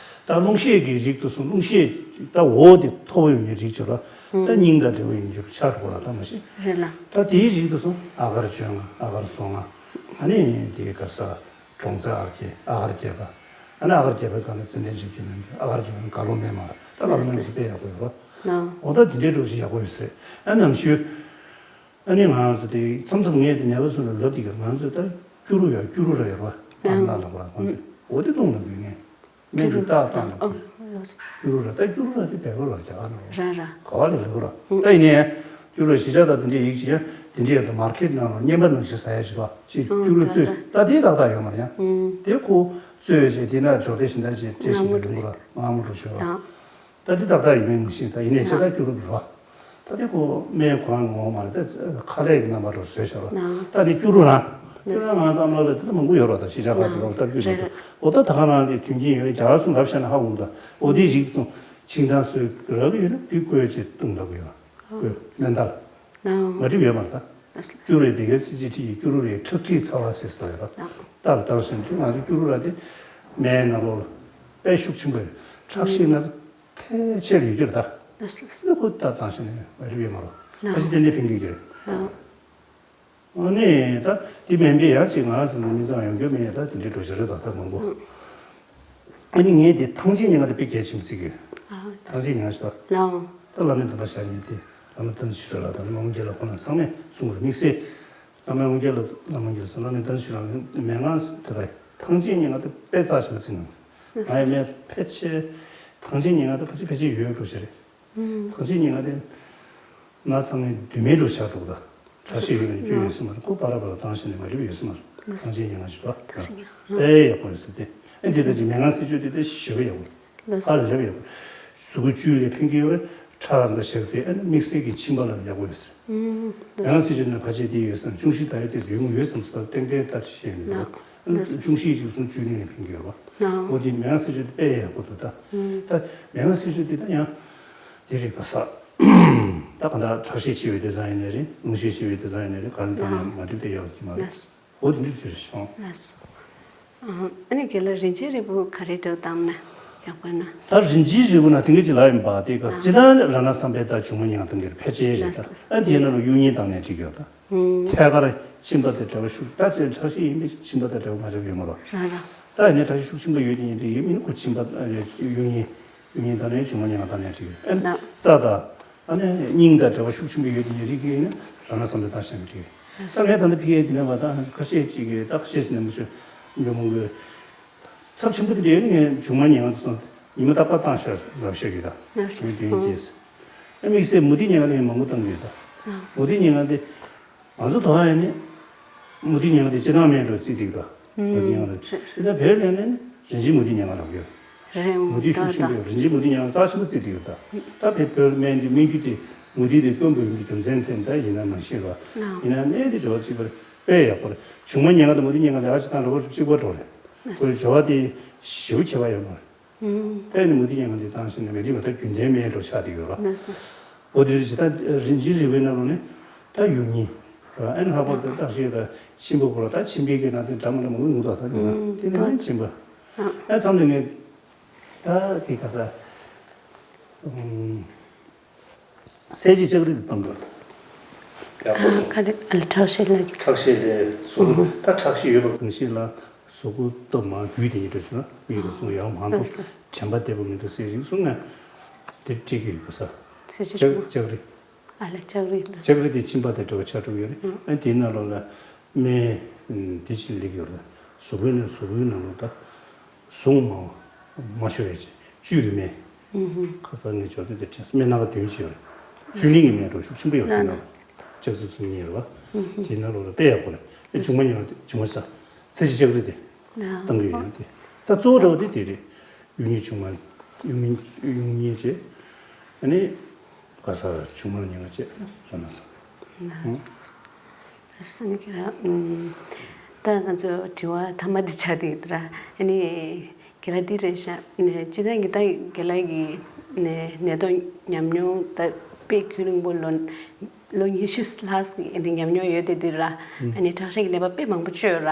ད་རླུང་ཤེས་ཀྱི་རིགས་དུ་སུ། རླུང་ཤེས་ད་འོ་དེ་མཐོ་པོ་ཡོང་མཁན་རིགས་ཆེ་ར། ད་སྙིང་དང་འབྲེལ་བ་ཡོང་རྒྱུ་ཆགས་འགྲོ་བ་ལ་ད་མ་ཤེས། རེད་ལ། ད་དེའི་རིགས་དུ་སུ་ཨ་གར་བཅོ་ལྔ། ཨ་གར་སོ་ལྔ། ཨ་ནི་དེའི་ག་ས་གྲོང་ཚོ་ཨ་གར་ཨ་གར་བརྒྱད་པ། ཨ་ནི་ཨ་གར་བརྒྱད་པའི་སྒང་ལ་ཙནྡན་བཅུ་བརྒྱད་ལ་ཨ་གར་བརྒྱད་པའི་ག་ལོ་མེ་མར། ད་ག་ལོ་མེ་མར་སུ་དཔེ་ཡག་པོ་ཡོད་ར། འོ་ད་དེ་འདྲའི་འགྲོ་ཞིག་ཡག་པོ་ཡོད་ཟེར། ཨ་ནམ་ཞུ། ཨ་ནི་ང་ཚོ་དེ་མཚམས་མཚམས་ངས་དེ་ནད་པ་ཚོ་ལ་ལབ་དེ་ག་ང་ཚོ་ད་སྐྱུ་རུ་ཡ་སྐྱུ་རུ་ར་ཡོད་ར། ཨ་ན་ལ་བ་ཁོང་ཚོས་འོ་དེ་བཏུང་ལ་དགོས་ངས། སྨན་གྱི་རྟགས་བཏང་ལ་དགོས། སྐྱུ་རུ་ར། ད་སྐྱུ་རུ་ར་དེ་བལ་པོ་ར་རྒྱ་གར་ན་ར། ར་ར། ག་བ་ལ་ལ་གོ་ར། ད་ཡིན་ནའི་སྐྱུ་རུ་ར་གཞིས་ཆགས་དང་དེ་འདྲའི་ཡིག་ཅིག་ཡ་དེ་འདྲའི་ཡ་ད་མར་ཁེ་ཊི་ནང་ལ་བརྙན་པ་ནང་བཞིན་ཟ་ཡ་ཞིག་ད་ཅིག་སྐྱུ་རུ་བཙོས། ད་དེའི་ཏག་ཏག་ཡོད་མ་རེད་ཡ། དེ་ཁོ་བཙོས་བྱས་དེ་ན་སྦྱོར་སྡེབ་གཞན་དག་ཅིག་སྤྲད་བཞིན་པའི་ལུང་གོ་ར་མངར་མོ་འགྲོ་ཞོར་ར། ད་འདི་ཏག་ཏག་ཡིན་མིན་མི་ཤེས། ད་ཡིན་ནའི་ཆེ་ད་སྐྱུ་རུ་ར། ད་དེ་ཁོ་སྨན་ཁོ་རང་ངོ་མ་རེད། ད་ཁ་ལས་ཀྱི་རྣམ་པ་རུ་བཟོས་བཞག་ར། ད་ནི་སྐྱུ་རུ་ར། སྐྱུ་རུ་ར་ང་ཚོ་ཨ་མ་ལགས་ལ་དེ་ལ་མང་པོ་ཡོད་ར། ད་གཞིས་ཆགས་ཁག་ཏུ་ར་ལྟ་རྒྱུ་ཡོད་ར། འོ་ད་ད་ག་རང་གི་མཐུན་རྐྱེན་ཡོད་རེད། རྒྱ་གར་སུ་ལབ་བྱས་ན་ཧ་འོང་། ད་འོ་དེ་རིགས་སུ་ཆིང་ཐང་སོས་རག་གི་ཡོད་ན་དེ་བསྐོལ་བྱས་བཏུང་ལྟ་གི་ཡོད་ར། བསྐོལ་སྨན་ཐལ། མ་འགྲིག་ཡོད་མ་རེད། ད་སྐྱུ་རུ་རའི་བི་གེ་སི་ཇི་ཐི་ཡི་སྐྱུ་རུ་རའི་ཁྲག་མཁྲིས་ཚ་བ་ཟེར་སྲོལ་ཡོད་ར། ད་ལ་བཏང་བཞིན་དུ་ང་ཚོ་སྐྱུ་རུ་ར་དེ་སྨན་ནང་ལོགས་ལ་དཔེ་ཤུགས་ཆེན་པོ་ཡོད། ཁྲག་ཤེད་ང་ཚོ་ཕལ་ཆེར་ཡོད་རྒྱུ་རེད་ད། ལ་ལ་ལ། ཁོ་ད་བཏང་ཤེས་ནས་མ་རིག་ཡོད་མ་རོ། ལ་ལ། ཕ་ཤི་དེ་ནས་ཕན་གྱི་རེད། ལ་ལ། ཨ་ནི་ད་འདི་མིན་པའི་ཡང་ཅིག་ང་ཚོ་མི་ཚང་ཡོང་རྒྱུ་མེད། ད་དེ་འདྲའི་འགྲོ་བཞིན་རེད། ད་ད་མང་པོ། ཨ་ནི་ངས་དེ་ཐང་ཆེན་ཉིན་ང་དེ་དཔེ་གལ་ཆེན་པོ་བརྩི་གི་ཡོད། ཨ། ཐང་ཆེན་ཉིན་ང་ཞིག་ད། ལ་ལ། ད་བླ་མའི་དམ་པ་ཞག་ཉིན་དེ་བླ་མ་བསྟན་འཛིན་ཆོས་གྲགས་ལགས་དང་བླ་མ་དབང་རྒྱལ་ལགས་ཁོ་རང་ཚང་མས་གསུང་གི་རེད། དམིགས་བསལ། བླ་མ་དབང་རྒྱལ་ལ། བླ་མ་དབང་རྒྱལ་སོགས་བླ་མའི་བསྟན་བཅོས་རང་མན་ངག་དེ་ག་ཐང་ཆེན་ཉིན་ང་དེ་དཔེ་རྩ་ཆེན་པོ་བརྩི་གནང་། ང་ཡི་མེད་ཕལ་ཆེར་ཐང་ཆེན་ཉིན་ང་དེ་ཕལ་ཆེར་ཕལ་ཆེར་ཡོད་འགྲོ་ཞིག་རེད། ཐང་ཆེན་ཉིན་ང་དེ་ན་ཚང་མའི་འདུན་མའི་འགྲོ་ཆགས་འགྲོ་ད། གྲྭ་ཤག་ཡོད་པའི་རྒྱུ་ཡོད་སྲིད་མ་རེད། ཁོ་པ་ར་པ་ར་བཏང་ཤེས་ནས་མ་འགྲིག་པ་ཡོད་སྲིད་མ་རེད། ཐང་ཆེན་ཉིན་ང་ཞིག་པ་དཔེ་ཡག་པོ་ཡོད་སྲིད་དེ། ཨེ་འདི་ལྟ་ཅིག་མན་ངག་སྲིད་བྱུས་དེ་དེ་ཞེ་པོ་ཡག་པོ་རེད། ཧ་ལས་པ་ཡག་པོ། གཟུགས་པོ་བཅུད་ལ་ཕན་གྱི་ཡོད་རེད། ཁྲག་རང་དང་ཞག་ཚི་ཨ་ནི་དམིགས་བསལ་གྱི་མཆིན་པ་ལ་ཡག་པོ་ཡོད་ཟེར། ཡང་སྲིད་བྱུས་ནི་ཕལ་ཆེར་དེ་ཡོད་ཟེར། ཅུང་ཞིག་ད་ཡོད་དེ་ཡོད་མི་ཡོད་ཟེར་ཟེར་ཏན་ཏན་ལྟར་བཤད་མི་འདུག་ཅུང་ཞིག་ཅིག་གསུང་བཅུད་ནི་ཕན་གྱི་ཡོད་པ། འོ་དེ་མན་ངག་སྲིད་བྱུས་དེ་དཔེ་ཡག་པོ་འདུག་ད་ད་མན་ངག་སྲིད་བྱུས་དེ་ད་ཡང་དེ་རེད་ག་ས། ད་ག་ད་ཁྲག་ཤེད་ཆེ་བའི་དེ་ཙམ་ཡིན་ནའི་རེད། རླུང་ཤེད་ཆེ་བའི་དེ་ཙམ་ཡིན་ནའི་རེད། ག་ལ་ད་ནི་མ་འགྲིག་དེ་ཡག་གི་མ་རེད། འོ་དེ་འདྲ་ཟེར་སོང་། ལགས་སོ། ཨ་ནི་རྒན་ལགས་རིན་ཆེན་རིལ་བུ་ག་རེ་འདྲ་བཏང་ན་ཡག་པོ་ན། ད་རིན་ཆེན་རིལ་བུ་ན་དེང་གི་ཅི་ལ་ཡིན་པ་དེ་ག་སྤྱི་བཏང་རཏྣ་བསམ་འཕེལ་དང་བྱུང་མ་ཉིན་བཏང་གི་རེད། ཕལ་ཆེར་རེད། ད་ཨ་དེ་ན་ལ་གཡུ་བརྙན་བཏང་ནས་འགྲིག་ཡོད་ད། ཐད་ཀར་མཆིན་པ་དང་འབྲེལ་བ་ཤུགས་ད་ཚོད་ཁྲག་ཤེད་ཡིན་པའི་མཆིན་པ་དང་འབྲེལ་བ་མ་ཆགས་ཡོད་མ་རེད། ར་ར། ད་ཡིན་ན་ཁྲག་ཤེད་ཤུགས་ཆེན་པོ་ཡོད་དེ་ཡིན་དེ་ཡིན་མིན་ཁོ་མཆིན་པ་གཡུ་བརྙན། གཡུ་བརྙན་བཏང་ནས་བྱུང་མ་ཉིན་བཏང་ནས་འགྲིག་ཡོད། ཨ་ནི་རྩ་དང་ཨ་ནི་སྙིང་དང་འབྲེལ་བ་ཤུགས་ཆེན་པོ་ཡོད་དེ་ཡིན་རིགས་ཡིན་ན་རཏྣ་བསམ་འཕེལ་བཏང་ཤེས་མི་འགྲིག་ཡོད། ད་ངས་ད་ལྟ་ཕ་གིར་འདི་ནས་བ་ད་ཁ་ཤས་ཅིག་གིས་ད་ཁ་ཤས་ཤིག་ནས་མི་ཤོད་ཉོ་མོ་དགོས། ཚབས་ཆེན་པོ་དེ་ཡོད་ནི་ངས་བྱུང་མ་ཉིན་ང་དུ་སོང་ཉི་མ་རྟག་པར་བཏང་ཤག་ལབ་ཤག་ཡོད་ད། ལབ་ཤག་ཉི་མ་བདུན་ཨོ། རྗེས། ཨ་དམིགས་བསལ་མུ་ཏིག་ཉིན་ང་ལ་ངས་མང་པོ་བཏང་གི་ཡོད་ད། ཨོ། མུ་ཏིག་ཉིན་ང་དེ། ང་ཚོ་དོ་ཧ་ཡ་ནི། མུ་ཏིག་ཉིན་ང་དེ་སྤྱིར་བཏང་སྨན་འགྲོ་རྩིས་ཏིག་ད། མུ་ཏིག་ཉིན་ང་ལ། སྤྱིར་བཏང་བོད་ལ་ནི་རིན་ཆེན་མུ་ཏིག་ཉིན་ང་ལབ་ཡོད། རེད། མུ་ཏིག་ཤུགས་ཆེན་པོ་རིན་ཆེན་མུ་ཏིག་ཉིན་ང་རྩ་ཆེན་པོ་རྩིས་ཏིག་ཡོད་ད། ད་བོད་བོད་སྨན་དེ་སྨན་རྒྱུ་དེ་མུ་ཏིག་དེ་དཀོན་པོ་ཡིན་གྱི་རྒྱུ་མཚན་དེ་ད་ཡིན་ན་མ་ཤེས་པ། ཡིན་ན་གནས་དེ་འབྱོར་བ་གཅིག་པ་རེད། དཔེ་ཡག་པོ་རེད། བྱུང་མ་ཉིན་ང་དང་མུ་ཏིག་ཉིན་ང་དེ་ཨ་ཅི་དང་རོ་བར་གཅིག་པ་འགྲོ་རེད། ཁོའི་སྦྱོར་བ་དེ་ཞེ་པོ་ཁྱད་པར་ཡོད་མ་རེད། ད་ནི་མུ་ཏིག་ཉིན་ང་དེ་བཏང་ཞིང་ནས་མེ་ཏོག་ད་རྒྱུན་ལྡན་སྨན་འགྲོ་ཆགས་བསྡད་ཡོད་ར། འོ་དེ་རེད། ད་རིན་ཆེན་རིལ་བུའི་ནང་ལོགས་ནས་ད་གཡུ་བརྙན་ར། ཨ་ནི་ལྷག་པར་དུ་ད་ཤེས་ད་མཆིན་པ་ཁོ་ར་ད་མཆིན་པའི་གི་ན་ཚ་འདྲ་མི་འདྲ་མང་པོ་ཡོང་གི་འདུག་ད་དེ་ཚོ་དེ་ནས་མཆིན་པ། ཨ་མཚམས་དེ་ངས་ད་དེ་ག་ས། གསལ་བྱེད་ལྕགས་རི་དེ་བཏང་དགོས། ཡག་པོ་འདུག་ཁ་རེ་ཨ་ལ་ཁྲག་ཤེད་ལ། ཁྲག་ཤེད་ལས་གཟུགས་པོ་ད་ཁྲག་ཤེད་ཡོད་པ་གང་ཤེས་ལ་གཟུགས་པོ་སྟོབས་མང་རྒྱུས་དེ་ཡིན་འགྲོ་བྱུང་ན་མིག་ལ་གཟུགས་ཡག་མང་འདུག་དྲན་པ་བདེ་པོ་མི་འདུག་ཟེར་རིགས་གསུང་ན་དེ་འགྲིག་གི་ཡོད་ག་ས། གསལ་བྱེད་ལྕགས་ལྕགས་རི། ཨ་ལ་ལྕགས་རི་ལ། ལྕགས་རི་དེ་མཆིན་པ་དང་འབྲེལ་བ་ཆགས་འགྲོ་གི་ཡོད་རེད། ཨ་དེའི་ནང་ལོགས་ལ་སྨན་དེ་ཅིག་སླེབས་ཡོད་རེད། གཟུགས་པོའི་ནང་གཟུགས་པོའི་ནང་ལོགས་ད། ཟུངས་མང་མ་ཤོར་བའི་བཅུད་ཀྱི་སྨན། ཁ་སང་ངས་ཇོ་བདེ་དེ་དྲན་སོང་། སྨན་སྣ་ཁ་བདུན་ཅིག་ཡོད་རེད། བཅུད་ལེན་གྱི་སྨན་གྲོགས་ཤུགས་ཆེན་པོ་ཡོད་དེ་ན། ལྕགས་སི་ཚུ་གཉིས་རེད་བ། དེ་ན་ལོ་ལ་དཔེ་ཡག་པོ་རེད། ཨེ་བྱུང་མ་ཉིན་བྱུང་བ་ས། ཚེ་ཕྱི་ལྕགས་རི་དེ། བཏང་གི་ཡོད་དེ། ད་གཙོ་བོ་འདྲ་བོ་དེ་དེ་རེད། གཡུ་བརྙན་བྱུང་མ། གཡུ་བརྙན་གཡུ་བརྙན་བྱས། ཨ་ནི། ག་ས་བྱུང་མ་ཉིན་བྱས་ར་ན་ས། སོ་ནི་ཁྱེད་རང་། ད་ང་ཚོ་དྲི་བ་མཐའ་མ་འདི་ཆགས་བསྡད་ཡོད་ར། ཨ་ནི་རྒན་ལགས་འདི་རེད་ཤག་སྤྱིར་བཏང་གི་ད་རྒན་ལགས་ཀྱི་ ནས་ནད་ཐོག་ཉམས་མྱོང་ད་དཔེ་རྒྱུན་རིང་པོ་ལོ་ལོ་ཉི་ཤུ་ལྷག་ཙམ་ཨ་ནི་ཉམས་མྱོང་ཡོད་དེ་འདི་ར། ཨ་ནི་ཁྲག་ཤེད་ཀྱི་ནད་པ་དཔེ་མང་པོ་བཅོས་ར།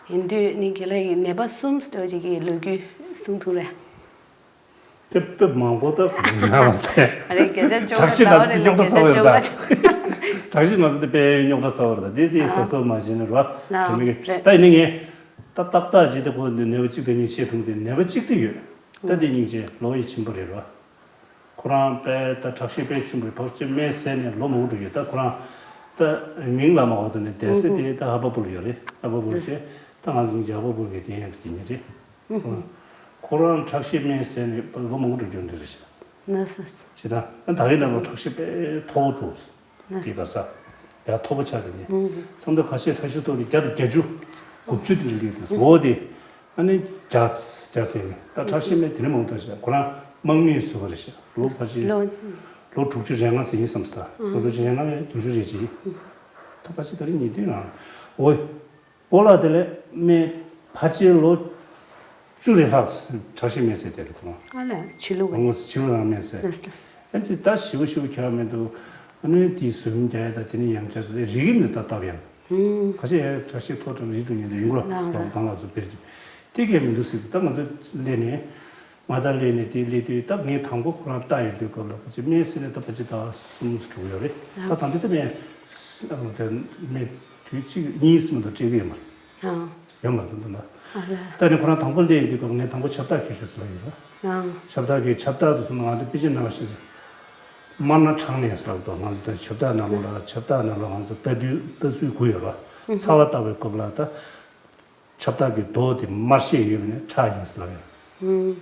ཡིན་དུས་ཨ་ནི་རྒན་ལགས་ཀྱིས་ནད་པ་གསུམ་ཙམ་ཅིག་གི་ལོ་རྒྱུས་གསུང་ཐུབ་རེད། དེ་དཔེ་མང་པོ་ད་གོ་ན་མ་ཟད། ཨ་རེ་བརྒྱ་ཆ་བཅོ་ཁྲག་ཤེད་ན་ཚ་བ་རེད་ལ་རྙོག་དྲ་ཚ་བ་ཡོད་ད། ཁྲག་ཤེད་ན་ཚ་དེ་དཔེ་རྙོག་དྲ་ཚ་བ་རེད་ད། དེ་དེ་ཟ་སོ་མ་བྱས་ནས་ར། ལ་དེ་མི་གི་རེད། ད་ཡིན་ནའི་ངས་ད་ཏག་ཏག་ཅིག་ད་གོ་ནས་ནད་པ་གཅིག་དང་གཉིས་ཤེས་ཐུབ་དེ་ནད་པ་གཅིག་དེ་ཡོད། ད་དེ་སྙིང་རྗེ་ལོ་ཡི་ཆེན་པོ་རེད་ར། ཁོ་རང་དཔེ་ད་ཁྲག་ཤེད་དཔེ་ཆེན་པོ་རེད། ཕར་ཕྱིན་སྨན་ཟས་ནས་ལོ་མང་པོ་འགྲོ་ཡོད། ད་ཁོ་རང་ད་མིང་ལ་མ་འོ་ད་ནས་སྡེ་སྲིད་དེ་ད་ཧ་པ་པུར་ཡོད་རེད། ཧ་པ་པུར་ཆེ་ད་ང་ཚོ་སྙིང་རྗེ་ཧ་པ་པུར་གི་དེ་ཡང་དེ་ཉིད་རེད། ཁོ་རང་ཁྲག་ཤེད་སྨན་ཟས་ནས་ལོ་མང་པོ་འགྲོ་རྒྱུ་འདྲ་རེད་ཤག་ན་ས་ཅི་ད་ད་གིན་ན་ལོ་ཁྲག་ཤེད་དཔེ་མཐོ་པོ་འགྲོ་འདི་ག་ས་ཡ་མཐོ་པོ་ཆགས་དེ་ནས་མཚམས་ད་ཁ་ཤས་ཁྲག་ཤེད་མཐོ་དེ་བརྒྱ་དང་བརྒྱད་ཅུ་དགུ་བཅུ་དེ་འདྲ་སླེབས་འདུག་འོ་དེ་ཨ་ནི་བརྒྱ་བརྒྱ་ཟེར་ནས་ད་ཁྲག་ཤེད་སྨན་དེ་ནས་མང་ཐག་ཆོད་ཁོ་རང་དམག་མི་བཟོས་པ་རེད་ཤག་ལོ་ཕལ་ཆེར་ལོ་ལོ་དྲུག་ཅུ་རེ་ལྔ་ཟེར་ཡིན་བསམ་སོང་། ད་ལོ་དྲུག་ཅུ་རེ་ལྔ་རེད་བདུན་ཅུ་རེད་ཅེས་ད་ཕལ་ཆེར་ད་རེས་ཉེ་དུས་ནང་འོ། སྤོ་ལགས་དེ་ལས་སྨན་ཕལ་ཆེར་ལོ་བཅུ་རེ་ལྷག་ཁྲག་ཤེད་སྨན་ཟས་དེ་རེད་ཁོ་རང་། ཨ་ལས་ཕྱི་ལུགས་ཨང་ཟེར་ཕྱི་ལུགས་རང་སྨན་ཟས། ཨ་ཙི་ད་ཞི་བ་ཞུ་ཁྱོད་མེད་འདུག་ཨ་ནི་དེའི་ཟུར་རྒྱག་ཡ་ད་དེ་ནི་ཡང་བྱ་དེ་རིག་གི་མི་ད་སྟབས་ཡང་། ཁ་ཤས་ཡ་ཁྲག་ཤེད་མཐོ་དྲགས་རིག་འགྲོ་ཉེན་དུ་ཡིན་གོ་ལ་ལོག་གང་ལ་སུ་བེར་གྱི་དེ་གས་མི་འདུག་ཟེར་ད་ང་ཚོ་སླེབས་ནས་ང་ཚ་སླེབས་ནས་དེ་སླེབས་དུས་ད་ངས་དང་པོ་ཁོ་རང་ལྟ་ཡོང་དུས་སྐབས་ལ་ཕལ་ཆེར་སྨན་ཟས་ནས་ད་ཕལ་ཆེར་ཟླ་བ་གསུམ་ཙམ་འགྲོ་གི་ཡོད་རེད། ད་ད་འདི་ད་སྨན་དེ་སྨན་དུས་གཅིག་གཉིས་གསུམ་དུ་སྤྲད་གི་ཡོད་མ་རེད། ཡོད་མ་རེད་ད་ད། ད་ནི་ཁོ་རང་དང་པོ་སླེབས་ཡོང་དུས་སྐབས་ངས་དང་པོ་ཁྱབ་བདག་ཁྱེར་ཤོག་ཟེར་ལབ་ཡོད་རེད། ཁྱབ་བདག་གིས་ཁྱབ་བདག་དུ་སོང་ན་ང་ཚོ་དཔེ་ཆ་ནང་བཞིན་དམར་ནག་གྲངས་ལས་ཟེར་ལབ་འདུག་ང་ཚོ་ད་ཁྱབ་བདག་ནང་ལོགས་ལ་ཁྱབ་བདག་ནང་ལོགས་ང་ཚོ་ལྟ་དུས་ལྟ་ཚུལ་དགུ་ཡོད་རེད། ཚ་བ་ལྟ་བའི་སྐབས་ལ་ད། ཁྱབ་བདག་གི་རྡོ་དེ་དམར་ཤས་ཡོད་པ་ནི་ཁྲག་ཡིན་ཟེར་ལབ་ཡོད།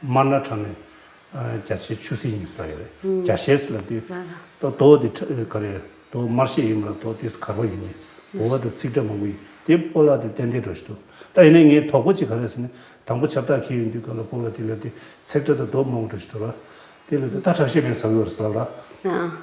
དམར་ནག་གྲངས་ནི་བརྒྱ་ཆའི་ཆུ་སྲིན་ཡིན་ཟེར་ལབ་ཡོད་རེད། བརྒྱ་ཤས་ཟེར་ལབ་དུས་ད་རྡོ་དེ་ཁྲ་ག་རེ་རྡོ་དམར་ཤས་ཡིན་པ་ལ་རྡོ་དེ་གར་པོ་ཡིན་ནི་འོ་བ་དང་ཚིག་ཁྲ་མང་པོ་ཡིན་དེ་སྤོ་ལགས་དེ་ཏན་ཏན་འགྲོ་ཞིག་འདུག་ད་ཡིན་ནའི་ངའི་དོགས་པ་ཅིག་ག་རེ་ཟེར་ན་དང་པོ་ཁྱབ་བདག་ཁྱེར་ཡོང་དུས་སྐབས་ལ་སྤོ་ལགས་དེ་ལབ་དུས་ཚིག་ཁྲ་དང་རྡོ་མང་པོ་འགྲོ་ཞིག་འདུག་ར། དེ་ལ་ད་ཁྲག་ཤེད་མེད་ཟ་གི་ཡོད་རེད་ཟེར་ལབ་ར།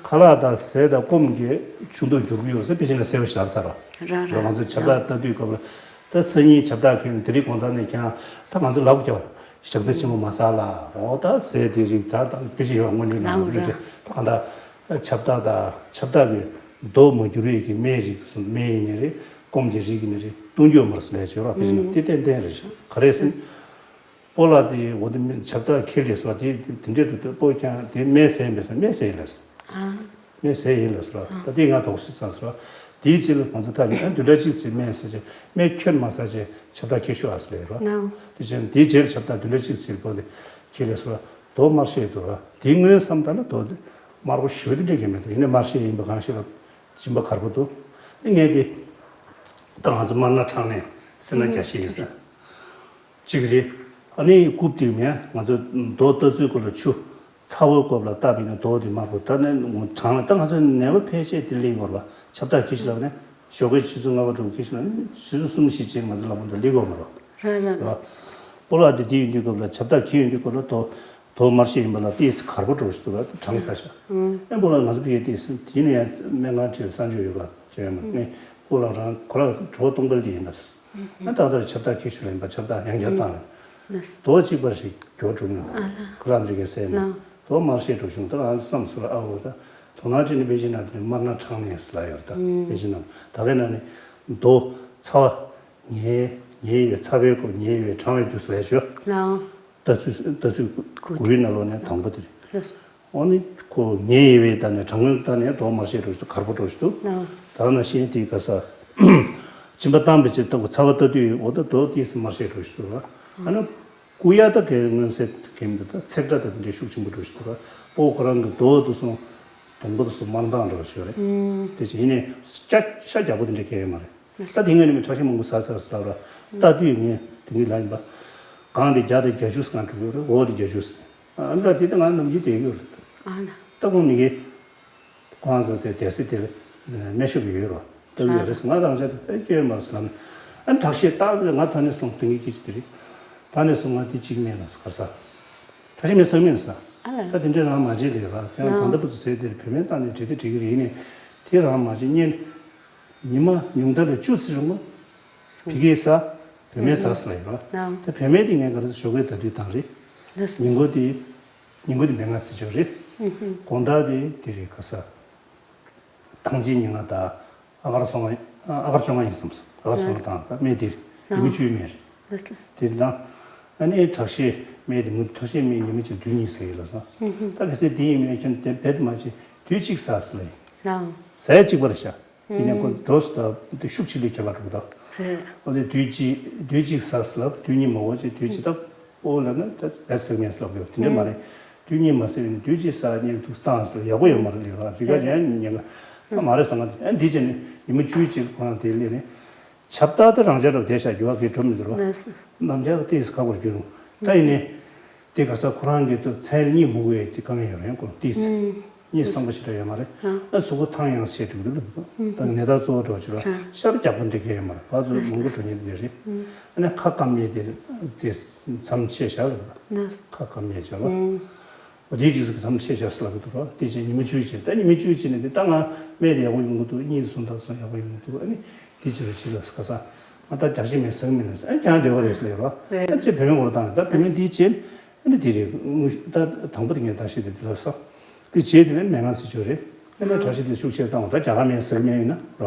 ཁ་ལག་དང་ཟས་དང་སྐོམ་གྱི་ཆུ་མདོག་འགྱུར་གྱི་ཡོད་རེད་ཟེར་དཔེ་ཆ་ནས་གསལ་པོ་ཞིག་ལབ་ཚར་ར། ར་ར་ང་ཚོ་ཁྱབ་བདག་ལྟ་དུས་སྐབས་ལ་ད་སང་ཉིན་ཁྱབ་བདག་གིས་དེ་རིང་དགོང་དག་ནས་ཀྱང་ད་ང་ཚོ་ལབ་ཀྱང་ཞག་ཚ་ཆེན་པོ་མ་ཟ་ལ་འོ་ད་ཟས་དེ་རིགས་ད་ད་དཔེ་ཆ་ཡོད་སྔོན་འགྲོའི་ནང་ལ་ལབ་ཀྱི་ད་གང་ལྟར་ཁྱབ་བདག་དང་ཁྱབ་བདག་གི་མདོག་མ་འགྱུར་བའི་གི་སྨན་རིགས་དེ་ཚོ་སྨན་ཡིན་ནི་རེད་སྐོམ་གྱི་རིགས་ཡིན་ནི་རེད་བཏུང་རྒྱུ་ཡོད་མ་རེད་ཟེར་ལབ་ཀྱི་ཡོད་ར་དཔེ་ཆ་ནང་དེ་ཏན་ཏན་རེད་ཤག་ག་རེ་ཟེར་ན། སྤོ་ལགས་དེ་འོ་དེ་མི་ཁྱབ་བདག་ཁྱེར་ལས་སོ་དེ་དེ་འདྲས་འགྲོ་དུས་སྤོ་ཁྱང་དེ་སྨན་ཟས་མེད་ས་སྨན་ཟས་ཡིན་ལས་སོ། སྨན་ཟས་ཡིན་ལས་སོ་ད་དེ་ང་དོགས་གཞི་ཚང་སོ། དེའི་ཕྱིར་ང་ཚོ་ཐག་ཉེ་བདུན་ཕྲག་གཅིག་ཙམ་སྨན་ཟས་ཅེས་སྨན་ཁྱོན་མ་ཟ་ཅེས་ཁྱབ་བདག་ཁྱེར་ཤོག་ཨ་ཟེར་ལས་རོ། དེ་བཞིན་དེའི་རྗེས་ཁྱབ་བདག་བདུན་ཕྲག་གཅིག་ཙམ་སྤོ་དེ་ཁྱེར་ལས་སོ། རྡོ་དམར་ཤས་འདུག་ར་དེའི་སྔོན་བསམ་ད་ལ་རྡོ་དེ་དམར་པོ་ཞུ་དེ་འདྲས་ཀྱི་མེད་འདུག་ཡིན་ནའི་དམར་ཤས་ཡིན་པ་གང་ཞིག་ལ་སྦྱིན་པ་གར་པོ་འདུག་ཨེ་ངས་དེ་ད་ང་ཚོ་དམར་ནག་གྲངས་ནས་སེར་ནག་རྒྱ་ཤས་ཡིན་ས། གཅིག་རེད། ཨ་ནི་རྐུབ་དེ་མིན་ང་ཚོ་རྡོ་ལྟ་ཚུལ་སྐོར་ལ་ཆུ་ཚ་བོའི་སྐབས་ལ་བཏབ་ཡིན་ན་རྡོ་དེ་དམར་པོ་ད་ནི་གྲང་ལ་ད་ང་ཚོ་ནད་པ་ཕལ་ཆེར་དེ་ལེན་དགོས་ར་ཁྱབ་བདག་ཁྱི་ཤི་ལབ་ནས་ཞོགས་ཀའི་ཆུ་ཚོད་ལྔ་པ་དྲུག་ཁྱི་ཤི་ལབ་ནས་ཆུ་ཚོད་གསུམ་བཞི་ཅན་ང་ཚོ་ལ་ཕུག་ད་ལེན་དགོས་མ་རོ། ར་ར་ར། སྤོ་ལགས་དེ་དེ་ཡིན་དུས་སྐབས་ལ་ཁྱབ་བདག་ཁྱི་ཡིན་དུས་སྐབས་ལ་རྡོ་རྡོ་དམར་ཤས་ཡིན་པ་ལ་ཏིས་གར་པོ་འགྲོ་ཞིག་འདུག་ར་གྲང་ཚ་ཤ། ཨེ་སྤོ་ལགས་ང་ཚོ་ཕ་གི་ཏིས་དེ་ནས་ཡང་སྨན་ཁང་ཁྲིད་གསང་སྤྱོད་ཡོད་པ་བྱས་ཡོད་མ་ནས་སྤོ་ལགས་རང་ཁོ་ར་གྲོད་སྟོང་པ་དེ་ཡིན་ད། ཨ་ཏག་ཏག་ཁྱབ་བདག་ཁྱི་ཤུ་ལེན་པ་ཁྱབ་བདག་ཡང་བསྐྱར་བཏང་ལ། རྡོ་གཅིག་པར་ཞིག་གྱོ་གྲུབ་མྱོང་། ཁོ་རང་ཚོ་གས་ཟས་ན་རྡོ་དམར་ཤས་འགྲོ་བྱུང་ད་ང་བསམ་སོ་ཨ་འོ་ད་དོ་སྣང་བྱས་ནས་དཔེ་ཆའི་ནང་དེ་ནས་དམར་ནག་གྲངས་ནས་ལ་ཡོད་ད་དཔེ་ཆའི་ནང་ད་གའི་ནང་ནས་རྡོ་ཚ་བ་ཉལ་ཉལ་ཡོད་ཚ་བའི་སྐོར་ཉལ་ཡོད་གྲང་བའི་དུས་སུ་ལས་ཆོས། ལྟ་ཚུལ་ལྟ་ཚུལ་དགུའི་ནང་ལོགས་ནས་དང་པོ་དེ་རེད། འོ་ནི་ཁོ་ཉལ་ཡོད་པའི་ད་ནས་གྲང་མོའི་ད་ནས་རྡོ་དམར་ཤས་འགྲོ་ཞིག་འདུག་གར་པོ་འགྲོ་ཞིག་འདུག་ད་ནང་བཞིན་དེའི་ག་ས་སྦྱིན་པ་བཏང་བའི་ཕྱིར་བཏང་གི་ཚ་བ་ལྟ་དུས་འོ་ད་རྡོ་ཏིས་དམར་ཤས་འགྲོ་ཞིག་འདུག་ར་ཨ་ནི་སྐུ་ཡ་ད་གའི་མངོན་གསལ་གྱི་མི་འདུག་ད་ཚེག་དྲ་ད་དེ་འདྲའི་ཤུགས་ཆེན་པོ་འགྲོ་ཞིག་འདུག་ར་སྤོ་ཁོ་རང་གི་རྡོ་དུ་སོང་དུང་པོ་དུ་སོང་དམར་མདངས་འགྲོ་ཞིག་རེད། དེ་བཞིན་ཡིན་ནའི་ཤ་ཤ་རྒྱག་པོ་དེ་འདྲ་གས་ཡོད་མ་རེད། ད་དེ་སྔོན་ནས་མི་ཁྲག་ཤེད་མང་པོ་ཟ་ཚར་ཟེར་ལབ་ར། ལྟ་དུས་ངས་དེ་ངའི་ལ་ཡིན་པ། གང་དེ་བརྒྱ་དང་བརྒྱད་ཅུ་སྒང་འགྲོ་གི་རེད་འོ་དེ་བརྒྱད་ཅུ་ཟེར། ཨ་འདྲ་དེ་ད་ང་ནམ་རྒྱུན་བསྡད་ཀྱི་ཡོད་རེད། ཨ་ན། ལྟ་ཁོང་མི་གི། ཁོང་ཚོ་དེ་སྡེ་སྲིད་དེ་ལ་སྨན་ཞབས་ཀྱི་ཡོད་རོ། ལྟ་གི་ཡོད་རེད་ང་རང་ཅག་དེ་ཨེ་སྐྱོན་མ་རེད་ཟེར་ལབ་ནས། ཨ་ཁྲག་ཤེད་ལྟ་བུ་ང་ད་ནས་སོང་དེང་གི་སྐད་ཆ་དེ་རེད། ད་ནས་སོང་ང་དེ་གཅིག་མེད་ལ་གར་ས། ཁྲག་ཤེད་མེད་ཟེར་མེད་ལ་ས། ད་དེ་འདྲ་རང་མ་བྱེད་ལས་ར་ཁྱེད་རང་ད་ལྟ་བུ་ཚོ་ཟས་དེར་བུད་མེད་བཏང་ནས་བྲེལ་དེ་བྲེལ་གི་རེད་ཡིན་ནས་དེ་རང་མ་བྱེད་གཉེན། ཉི་མ་ཉུང་མཐའ་ལ་བཅུ་ཙམ་རིང་མོ། ཕ་གིའི་ས། བུད་མེད་ས་ཟེར་ལ་ཡོད་ར། དེ་བུད་མེད་དེ་ངས་ག་རེ་ཞོགས་ཀས་ད་དུས་བཏང་རེད། ཉིན་གུང་དེ། ཉིན་གུང་དེ་མན་ངག་ཟས་སྤྱོད་རེད། དགོང་དག་དེ་དེ་རེད། ག་ས། ཐང་ཆེན་ཉིན་ལྔ་དང་། ཨ་གར་སོང་ང་། ཨ་གར་བཅོ་ལྔ་ཡིན་བསམ་སོང་། ཨ་གར་བཅོ་ལྔ་དང་ད་སྨན་དེ་རེད། ཉི་མ་བཅུའི་སྨན་རེད། དེ་དང་། ཨ་ནི་དྲག་ཤེད་སྨན་དེ་མུ་དྲག་ཤེད་སྨན་ཉི་མ་གཅིག་དུས་གཉིས་ཟ་ཡི་ལ་ས། ད་ག་ས་དེ་ཡིན་མིན་ཁྱོད་དེ་བེད་མ་བྱེད་དུས་གཅིག་ཟ་ཟེར་ལ་ཡིན། ཟས་གཅིག་པ་རེད་ཤག་ཡིན་ནའི་ཁོ་འགྲོས་དང་དེ་ཤུགས་ཆེ་ལས་ཁྱད་པར་འགྲོ་གི་འདུག་འོ་དེ་དུས་གཅིག་དུས་གཅིག་ཟ་ཟེར་ལབ། དུས་གཉིས་མ་འོ་ཅེ་དུས་གཅིག་ད་ཨོ་ལབ་ན་ད་བེད་ཟེར་མེད་ཟེར་ལབ་གི་ཡོད། དེ་འདྲ་མ་རེད། དུས་གཉིས་མ་ཟེར་ནས་དུས་གཅིག་ཟ་ཉེར་ཐུག་སྟངས་ཟེར་ཡག་པོ་ཡོད་མ་རེད་ལས་ར། རི་ག་ཅན་ཉེན་ག་ད་མ་རེད་བསམ་གི་འདུག་ཨ་འདི་བྱས་ནས་ཉི་མ་བཅུའི་གཅིག་ཁོ་རང་དེ་ལས་ནས་ཆབ་ད་ད་རང་ཅག་རབ་བསྡད་ཤག་རྒྱུ་བ་གི་གྲོམ་མི་འདུག་ར། ནམ་རྒྱག་ཏིས་ཁག་པར་གྱུར་རུང་ད་ཡིན་ནས། དེ་ག་ས་ཁོ་རང་གི་ཚོ་ཚན་གཉིས་མུག་བས་དེ་དཀའ་ངལ་ཡོད་རེད་ཀོ་ཏིས། གཉིས་བསམ་པ་ཞིག་རེ་ཡོད་མ་རེད། ཨ་གཟུགས་པོ་ཐང་ཡང་ཤེས་འགྲིག་འདུག་ད་ནད་རྟགས་གཙོ་བོ་འགྲོ་ཕྱིར་ཤར་རྒྱག་པ་འདྲ་གས་ཡོད་མ་རེད། ཕར་ཚུར་མང་པོ་འགྲོ་ཉེན་དེ་རེད། ཨ་ནི་ཁ་སྐམ་ཉེན་དེ་དེ་མཚམས་ཆད་བཞག་ལ་ཁ་སྐམ་ཉེན་བྱ་ལ། འོ་དེའི་རྗེས་སུ་མཚམས་ཆད་བཞག་ཟེར་ལ་གི་འདུག་རོ། དེ་བཞིན་ཉི་མ་བཅུའི་རྗེས་ད་ཉི་མ་བཅུའི་རྗེས་ནས་དེ་ད་ང་སྨན་ཡག་པོ་ཡོང་གི་འདུག་གཉིད་སོང་ད་སོང་ཡག་པོ་ཡོང་གི་འདུག་ཨ་ནི་དེ་ཕྱིར་ཕྱིར་ལ་ཁ་ས་ང་ད་རྒྱག་ཤེས་མེད་ཟེར་མེད་ནས་ཨ་ཀྱང་འདོད་པ་རེད་ཟེར་ལ་རོ། ཨ་ཅེ་བེད་མེད་འོར་བཏང་ནས་ད་བེད་མེད་འདིའི་རྗེས། ཨ་ནི་དེ་རེད། དངོས་ད་དང་པོ་དེ་ངས་བརྟག་ཞིབ་དེ་དེ་ལ་བསམ། དེ་རྗེས་དེ་ནས་མན་ངག་ཟས་སྤྱོད་རེད། ཨ་ནི་དྲག་ཤུགས་དེ་ཤུགས་ཆེར་བཏང་བ་ད་རྒྱ་གར་སྨན་ཟེར་སྨན་ཡིན་ན་རོ།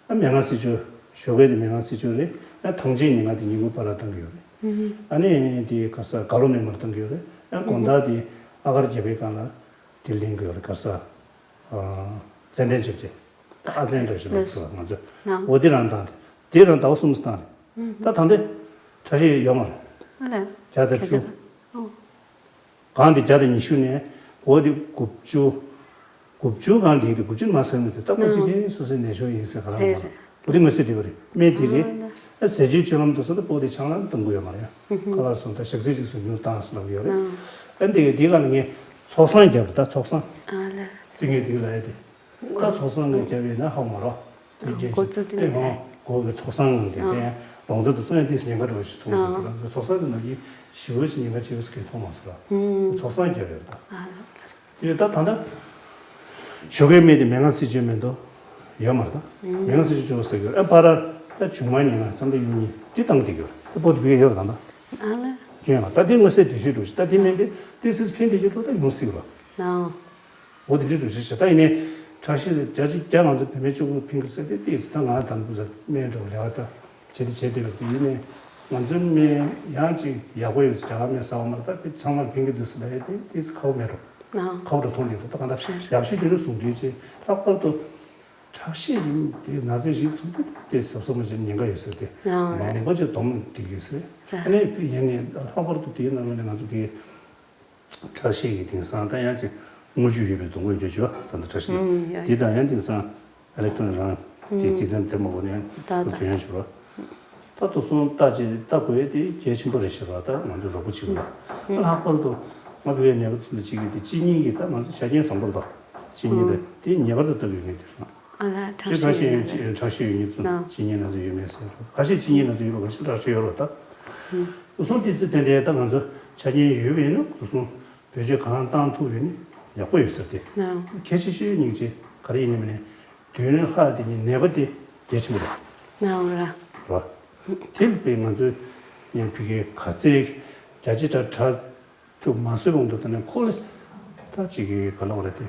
ཨ་མན་ངག་ཟས་སྤྱོད། ཞོགས་ཀས་དེ་མན་ངག་ཟས་སྤྱོད་རེད། ཨ་ཐང་ཆེན་ཉིན་ལྔ་དེ་ཉིན་གུང་བར་ལ་བཏང་གི་ཡོད་རེད། ཨ་ནི་དེ་ག་ས་ག་ལོ་མེ་མར་བཏང་གི་ཡོད་རེད། ཨ་དགོང་དག་དེ་ཨ་གར་རྒྱལ་པོའི་སྒང་ལ་དེ་ལེན་གི་ཡོད་རེད། ག་ས་ཙན་དན་ཆོས་རྗེ། ཨ་ཙན་འདྲ་ཞིག་ལ་ཐུག་ང་ཚོས་འོ་དེ་རང་བཏང་དེ་དེ་རང་ཟླ་བ་གསུམ་བཏང་རེད། ད་ད་ལྟ་དྲག་ཤེད་ཡོད་མ་རེད། བརྒྱ་དང་བཅུ། གང་དེ་བརྒྱ་དང་ཉི་ཤུ་ནས་འོ་དེ་དགུ་བཅུ། དགུ་བཅུ་གང་དེ་དགུ་བཅུ་མ་ཟིན་ནས་དེ་ལྟ་བུ་ཅི་ཅི་སོ་སོའི་ནད་གཞི་ཡིན་ཟེར་ག་རང་མ་རེད། འོ་དེ་ངོས་ཟེར་དེ་བ་རེད། སྨན་དེ་རེད། ཨ་ཟས་བཅུད་སྤྱོད་ལམ་དུ་སོང་ད་པོ་དེ་ཆང་ལ་གཏོང་གི་ཡོད་མ་རེད། ཁ་ལག་སོང་ད་ཞག་ཚིལ་ཅིག་སོང་ཉུང་བཏང་ཟེར་ལབ་ཡོད་རེད། ཨ་འདི་ག་འདི་ག་ལ་ངས་ཚོགས་བསགས་བརྒྱབ་རེད། ད་ཚོགས་བསགས་དེ་ངས་དེ་ག་ལ་ཡ་དེ། ད་ཚོགས་བསགས་ངོས་བརྒྱབ་ཡོད་ན་ཧ་མ་རོ། དེ་རྒྱས་ཀྱི་དེ་ཧོ་གོ་གི་ཚོགས་བསགས་ངོས་དེ་དེ་ལོང་ཚོད་དུ་སོང་ཡང་དེས་ཉེན་ཁ་འགྲོ་ཞིག་མཐོང་གི་འདུག་ཚོགས་བསགས་དེ་ནམ་རྒྱུན་ཞི་བོ་ཞིག་ཉེན་ཁ་ཆེ་བོ་ཞིག་གིས་མཐོང་མ་སོང་ར། ཚོགས་བསགས་བརྒྱབ་ཡོད་ད། དེ་ད་ད་ད་ཞོགས་ཀའི་སྨན་དེ་མན་ངག་ཟས་སྤྱོད་མེད་དོ་ཡོད་མ་རེད་ད། མན་ངག་ཟས་སྤྱོད་ཟེར་གི་ཡོད་ཨ་པ་རར་ད་ཆུང་མ་ཉེན་ཁ་ཙམ་ད་ཡོད་ཉིན་དེ་བཏང་བསྡད་ཡོད་རེད། ད་པོ་དེ་བི་ཡོད་རེད་ད་ད། ཡོད་ལ་ད་དེ་མངོན་གསལ་དུ་ཞུས་འགྲོ་ཞིག་ད་དེ་མིན་པའི་དེ་སིས་ཕན་བསྡད་ཀྱི་འགྲོ་ད་ཡོང་སྲིད་ར། འོ་དེ་འདྲའི་འགྲོ་ཞིག་བྱས་ད་ཡིན་ནའི་དྲག་ཤེས་བརྒྱ་ཆ་བརྒྱ་ང་ཚོ་བེད་མེད་གཅོག་གི་ཕིང་གི་ཟེར་དེ་ཏིས་ད་ང་ད་འདུག་ཟེར་སྨན་འགྲོ་ལས་ཀ་ད་བྱེད་དེ་བྱེད་དེ་བར་དེ་ཡིན་ནའི་ང་ཚོའི་སྨན་ཡང་ཅིག་ཡག་པོ་ཡོད་ཟེར་རྒྱ་གར་སྨན་ཟ་བ་མ་རེད། ད་དེ་ཚང་མར་ཕིང་གི་འདུག་ཟེར་ད་ཡ་དེ་ཏིས་ཁག་པོ་མེད་འགྲོ་ཁག་པོ་འགྲོ་མཐོང་དེ་འདུག་ད་གང་ལྟར་ཡག་ཤོས་བྱུང་ན་ཟུང་འབྲེལ་བྱས་ལྷག་པར་དུ་དྲག་ཤེས་ཡིན་དེ་ན་ཚ་ཞིག་སོང་དེ་དེ་ཟབ་ཟབ་མ་བྱས་ཉེན་ཁ་ཡོད་ཟེར་དེ་མང་པོ་ཅིག་སྡོམ་བསྡད་ཀྱི་ཟེར། ཨ་ནི་ཡིན་ནའི་ལྷག་པར་དུ་དེའི་ནང་ལ་ནས་ང་ཚོ་གི་དྲག་ཤེས་ཀྱི་དེང་སང་ད་ཡང་ཅིག་དངུལ་ཆུ་ཡོད་པའི་སྡོང་པོ་ཡོད་ཆོག་ད་ལྟ་དྲག་ཤེས་ཨུམ་ཡ་དེ་དང་ཡང་དེང་སང་ཨི་ལེག་ཊོན་རང་དེ་དེ་ཚན་དེ་མ་གོ་ནས་ད་ཁུར་ད་དོན་ཡང་ཆོག་ར། ད་དུ་སོང་ལྟ་ཅི་ལྟ་དགོས་དེ་གལ་ཆེན་པོ་རེད་ཤག་ར། ད་ང་ཚོ་རོགས་པ་བྱེད་དགོས་ལྷག་པར་དུ་ང་བོད་ནད་པ་ཚོ་ལ་བྱེད་ཀྱི་དེ་གཅིན་སྙི་གི་ད་ང་ཚོ་ཆ་རྐྱེན་བཟང་པོ་རེད། ད་གཅིན་སྙི་ད་དེ་ངེས་པར་དུ་ལྟ་དགོས་ངེས་དེ་སོང་ཨ་ལ་དྲག་ཤེས་ཡོད་ན་རེད། དྲག་ཤེས་ཡོད་མཁན་ཚོ་ན་གཅིན་སྙི་ན་ཚོ་ཡོད་མེད་ཟེར་ཁ་ཤས་གཅིན་སྙི་ན་ཚོ་ཡོད་པ་ཁ་ཤས་དྲག་ཤེས་ཡོད་རེད་ད། དུ་སོང་དེ་ཚོ་ཏན་ཏན་ད་ང་ཚོ་ཆ་རྐྱེན་ཡོད་པ་ཡིན་ན་དུ་སོང་བེད་སྤྱོད་གང་བཏང་ཐུབ་ཡོད་ན་ཡག་པོ་ཡོད་ཟེར་ཏེ། ན་གལ་ཆེ་ཤོས་སྙིང་རྗེ་ག་རེ་ཡིན་ནམ་ནས་དུས་ཡུན་ལྷག་དེ་ཉིད་ནད་པ་དེ་གལ་ཆེན་པོ་རེད། ན་ར་ར། དེ་ལ་དཔེ་ང་ཚོས་ཉན་ཕི་གའི་ག་ཚད་རྒྱ་ཆེ་དྲག་དྲག་ཐུབ་མ་བཟོད་འོང་དུ་ད་ནས་ཁོ་ལས་ད་ཅིག་གི་ག་ལ་བ་རེད་དེ།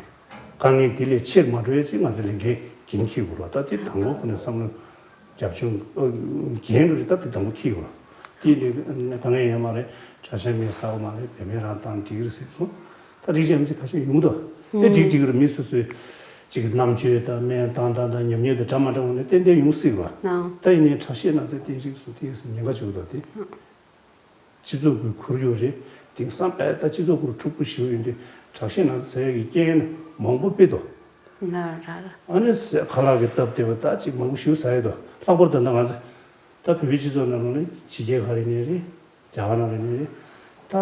དཀའ་ངལ་དེ་ལས་ཆེར་མ་འགྲོ་ཡ་ཅིག་ང་ཚོ་ལས་འགན་འགན་འཁྱེར་དགོས་ར། ད་དེ་དང་པོ་ཁོ་ནས་བསམ་བློ་རྒྱབ་ཆུང་འགན་རུ་རེད། ད་དེ་དང་པོ་འཁྱེར་དགོས་ར། དེ་ལས་དཀའ་ངལ་ཡོད་མ་རེད། གྲྭ་ཤག་མི་ཟ་བ་མ་རེད། བེད་མེད་རང་བཏང་འགྲིག་རེད་ཟེར་སོང་། ད་རིགས་ཅན་མི་ཚེ་ཁ་ཤས་ཡོང་འདུག་དེ་འགྲིག་འགྲིག་རུ་མི་སོ་སོའི་ཅིག་རྣམ་དཔྱོད་དང་སྨན་བཏང་སྟངས་དང་ཉམས་མྱོང་དེ་འདྲ་མ་འདྲ་བ་ནས་ཏན་ཏན་ཡོང་སྲིད་ར། ད་ཡིན་ནའི་གྲྭ་ཤག་ན་ཚ་དེ་རིགས་སུ་དེ་ཉེན་ཁ་བྱུང་འདུག་དེ། སྤྱི་ཚོགས་ཀྱི་ཁོར་ཡུག་རེད། དེང་སང་དཔེ་ད་སྤྱི་ཚོགས་ཁོར་འཁྲུག་པོ་ཞེ་པོ་ཡོད་དུས་དྲག་ཤེས་ན་ཚ་ཟེར་ཡག་གི་རྐྱེན་མང་པོ་དཔེ་འདུག་ན་ར་ར། ཨ་ནི་ཟས་ཁ་ལག་གི་སྟབས་བདེ་བ་ད་ཅིག་མང་པོ་ཞེ་པོ་ཟ་ཡི་འདུག་ལྷག་པར་དུ་ད་ང་ཚོ་ད་བོད་པའི་སྤྱི་ཚོགས་ནང་ལོགས་ནས་ཕྱི་རྒྱལ་ཁག་རེ་ནས་རེད། རྒྱ་གར་ནང་རེ་ནས་རེད། ད་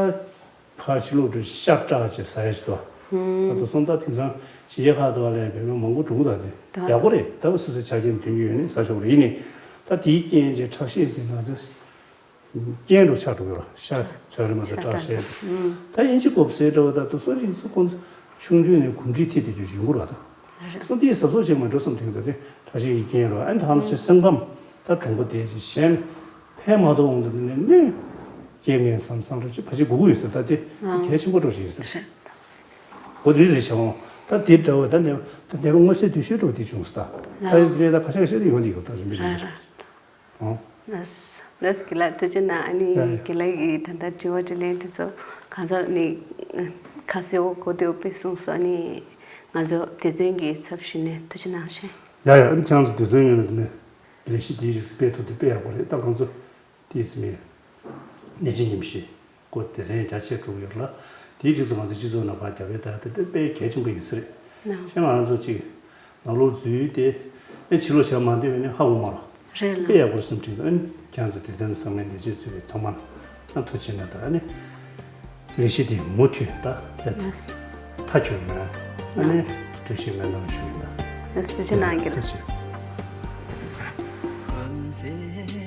ཕར་ཕྱི་ལོགས་འགྲོ་ཤ་སྐྲག་བྱས་ཟ་ཡ་ཞིག་འདུག་ད་དུ་སོང་ད་དེང་སང་ཕྱི་རྒྱལ་ཁག་ཏུ་བ་ལས་བོད་པ་མང་པོ་འགྲོ་གི་འདུག་དེ་ད་ཡག་པོ་རེད། ད་བ་སོ་སོའི་ཆ་རྐྱེན་མཐུན་རྐྱེན་ཡོད་ནས་ཟ་ཆོག་རེད། ཡིན་ནའི་ད་དེའི་རྐྱེན་གྱིས་ཁྲག་ཤེད་དེ་ན་ཚ། རྐྱེན་རུ་ཆགས་འགྲོ་གི་ར། ཤ་ཚོད་རེ་མ་ཚོད་སྐྲག་ཤེས། ད་དབྱིན་ཇི་ཀོབ་སེ་འདྲ་བ་ད་དུ་སོ་རིགས་སུ་ཁོང་ཚོ་ཆུང་ཆུང་ནས་གོམས་འདྲིས་ཐེབས་ཏེ་ཡོད་ཡོང་གི་ར། ད་སོ་དེའི་ཟབ་ཟབ་བྱེད་མ་འགྲོ་བསམ་དྲན་འདུག་དེ་ཁྲག་ཤེད་ཀྱི་རྐྱེན་ར། ཨན་ཐང་ཆེ་སེམས་ཁམས་ད་གྲུང་པོ་དེ་ཅི་གཞན་ཕན་མ་ཐོགས་འོང་དུ་ནས་གནོད་ རྐྱེན་ངན་བསམ་བསམ་འདྲ་ཅིག་ཕལ་ཆེར་དགོས་ཀྱི་ཡོད་ཟེར། ད་དེ་ཨ་གལ་ཆེན་པོ་འདྲ་ཅིག་ཡོད་ཟེར། རེད། འོ་དེ་རེད་བྱས་འོང་། ད་དེ་འདྲ་བ་ད་ནས་ད་ནས་མངོན་གསལ་དོད་ཤོས་འདྲ་བ་དེ་བྱུང་སོང་། ད་ད་ཡིན་དེ་ནས་ད་ཁ་ཤས་ཁ་ཤས་དེ་ཡོང་དེ་ཡོད། ད་རིམ་པས་རིམ་པས་འདྲ་བ་ཅིག་འོང་། ལགས་ལགས་དགེ་ལགས་ཐུགས་རྗེ་གནང་། ཨ་ནི་ཡ་ཡ་དགེ་ལགས་ཀྱིས་ད་ལྟ་དྲི་བ་དྲིས་ལན་དེ་ཚོ་གང་ཟག་ནི་ཁ་གསལ་བོ་གོ་བདེ་བོ་དཔེ་གསུངས་སོང་། ཨ་ནི་ང་ཚོ་སྡེ་ཚན་གྱི་ཚབ་ཞུས་ནས་ཐུགས་རྗེ་གནང་ཞེས། ཡ་ཡ། ཨ་ནི་ཁྱེད་རང་ཚོ་སྡེ་ཚན་ཡོད་ན་དེ་ནས་ལས་གཞི་དེའི་རིགས་སུ་སྤེལ་ཐུབ་དེ་དཔེ་ཡག་པོ་རེད། ད་ང་ཚོ་དེའི་སི་མེད་ནད་ཆེན་ཉམས་ཞིབ་སྐོར་སྡེ་ཚན་རྒྱ་ཆེར་འགྲོ་གི་ཡོད་ལ། དེའི་རིགས་སུ་ང་ཚོ་སྤྱི་ཚོགས་ནང་ཕར་རྒྱབ་པའི་ད་དེ་དཔེ་གལ་ཆེན་པོ་ཡིན་ས་རེད། ནའོ། གཞན་ང་རང་ཚོ་གཅིག་ནང་ལོགས་འཛུལ་ཏེ་ཨེ་ཕྱི་ལོགས་བཞག་མ་བསྡད་པ་ནི་ཧ་གོ་མ་རེད། རེད་ལ། དཔེ་ཡག་པོ་རེད་བསམ་དྲན་འདུག་ཨ་ནི་ཁྱེད་རང་ཚོ་སྡེ་ཚན་ཚང་མའི་ལས་བྱེད་ཚོས་ཚང་མ་ལ་ཐུགས་རྗེ་གནང་། ད་ཨ་ནི་ལས་གཞི་དེ་མུ་མཐུད་ད་རེད། ལགས། མཐའ་འཁྱོལ་ཡོང་ཨ་ནི་ནའོ། བཀྲ་ཤིས་སྨོན་ལམ་ཞུ་ཡིན། ད་ལགས་ཐུགས་རྗེ་གནང་། ཐུགས་རྗེ་ཆེ།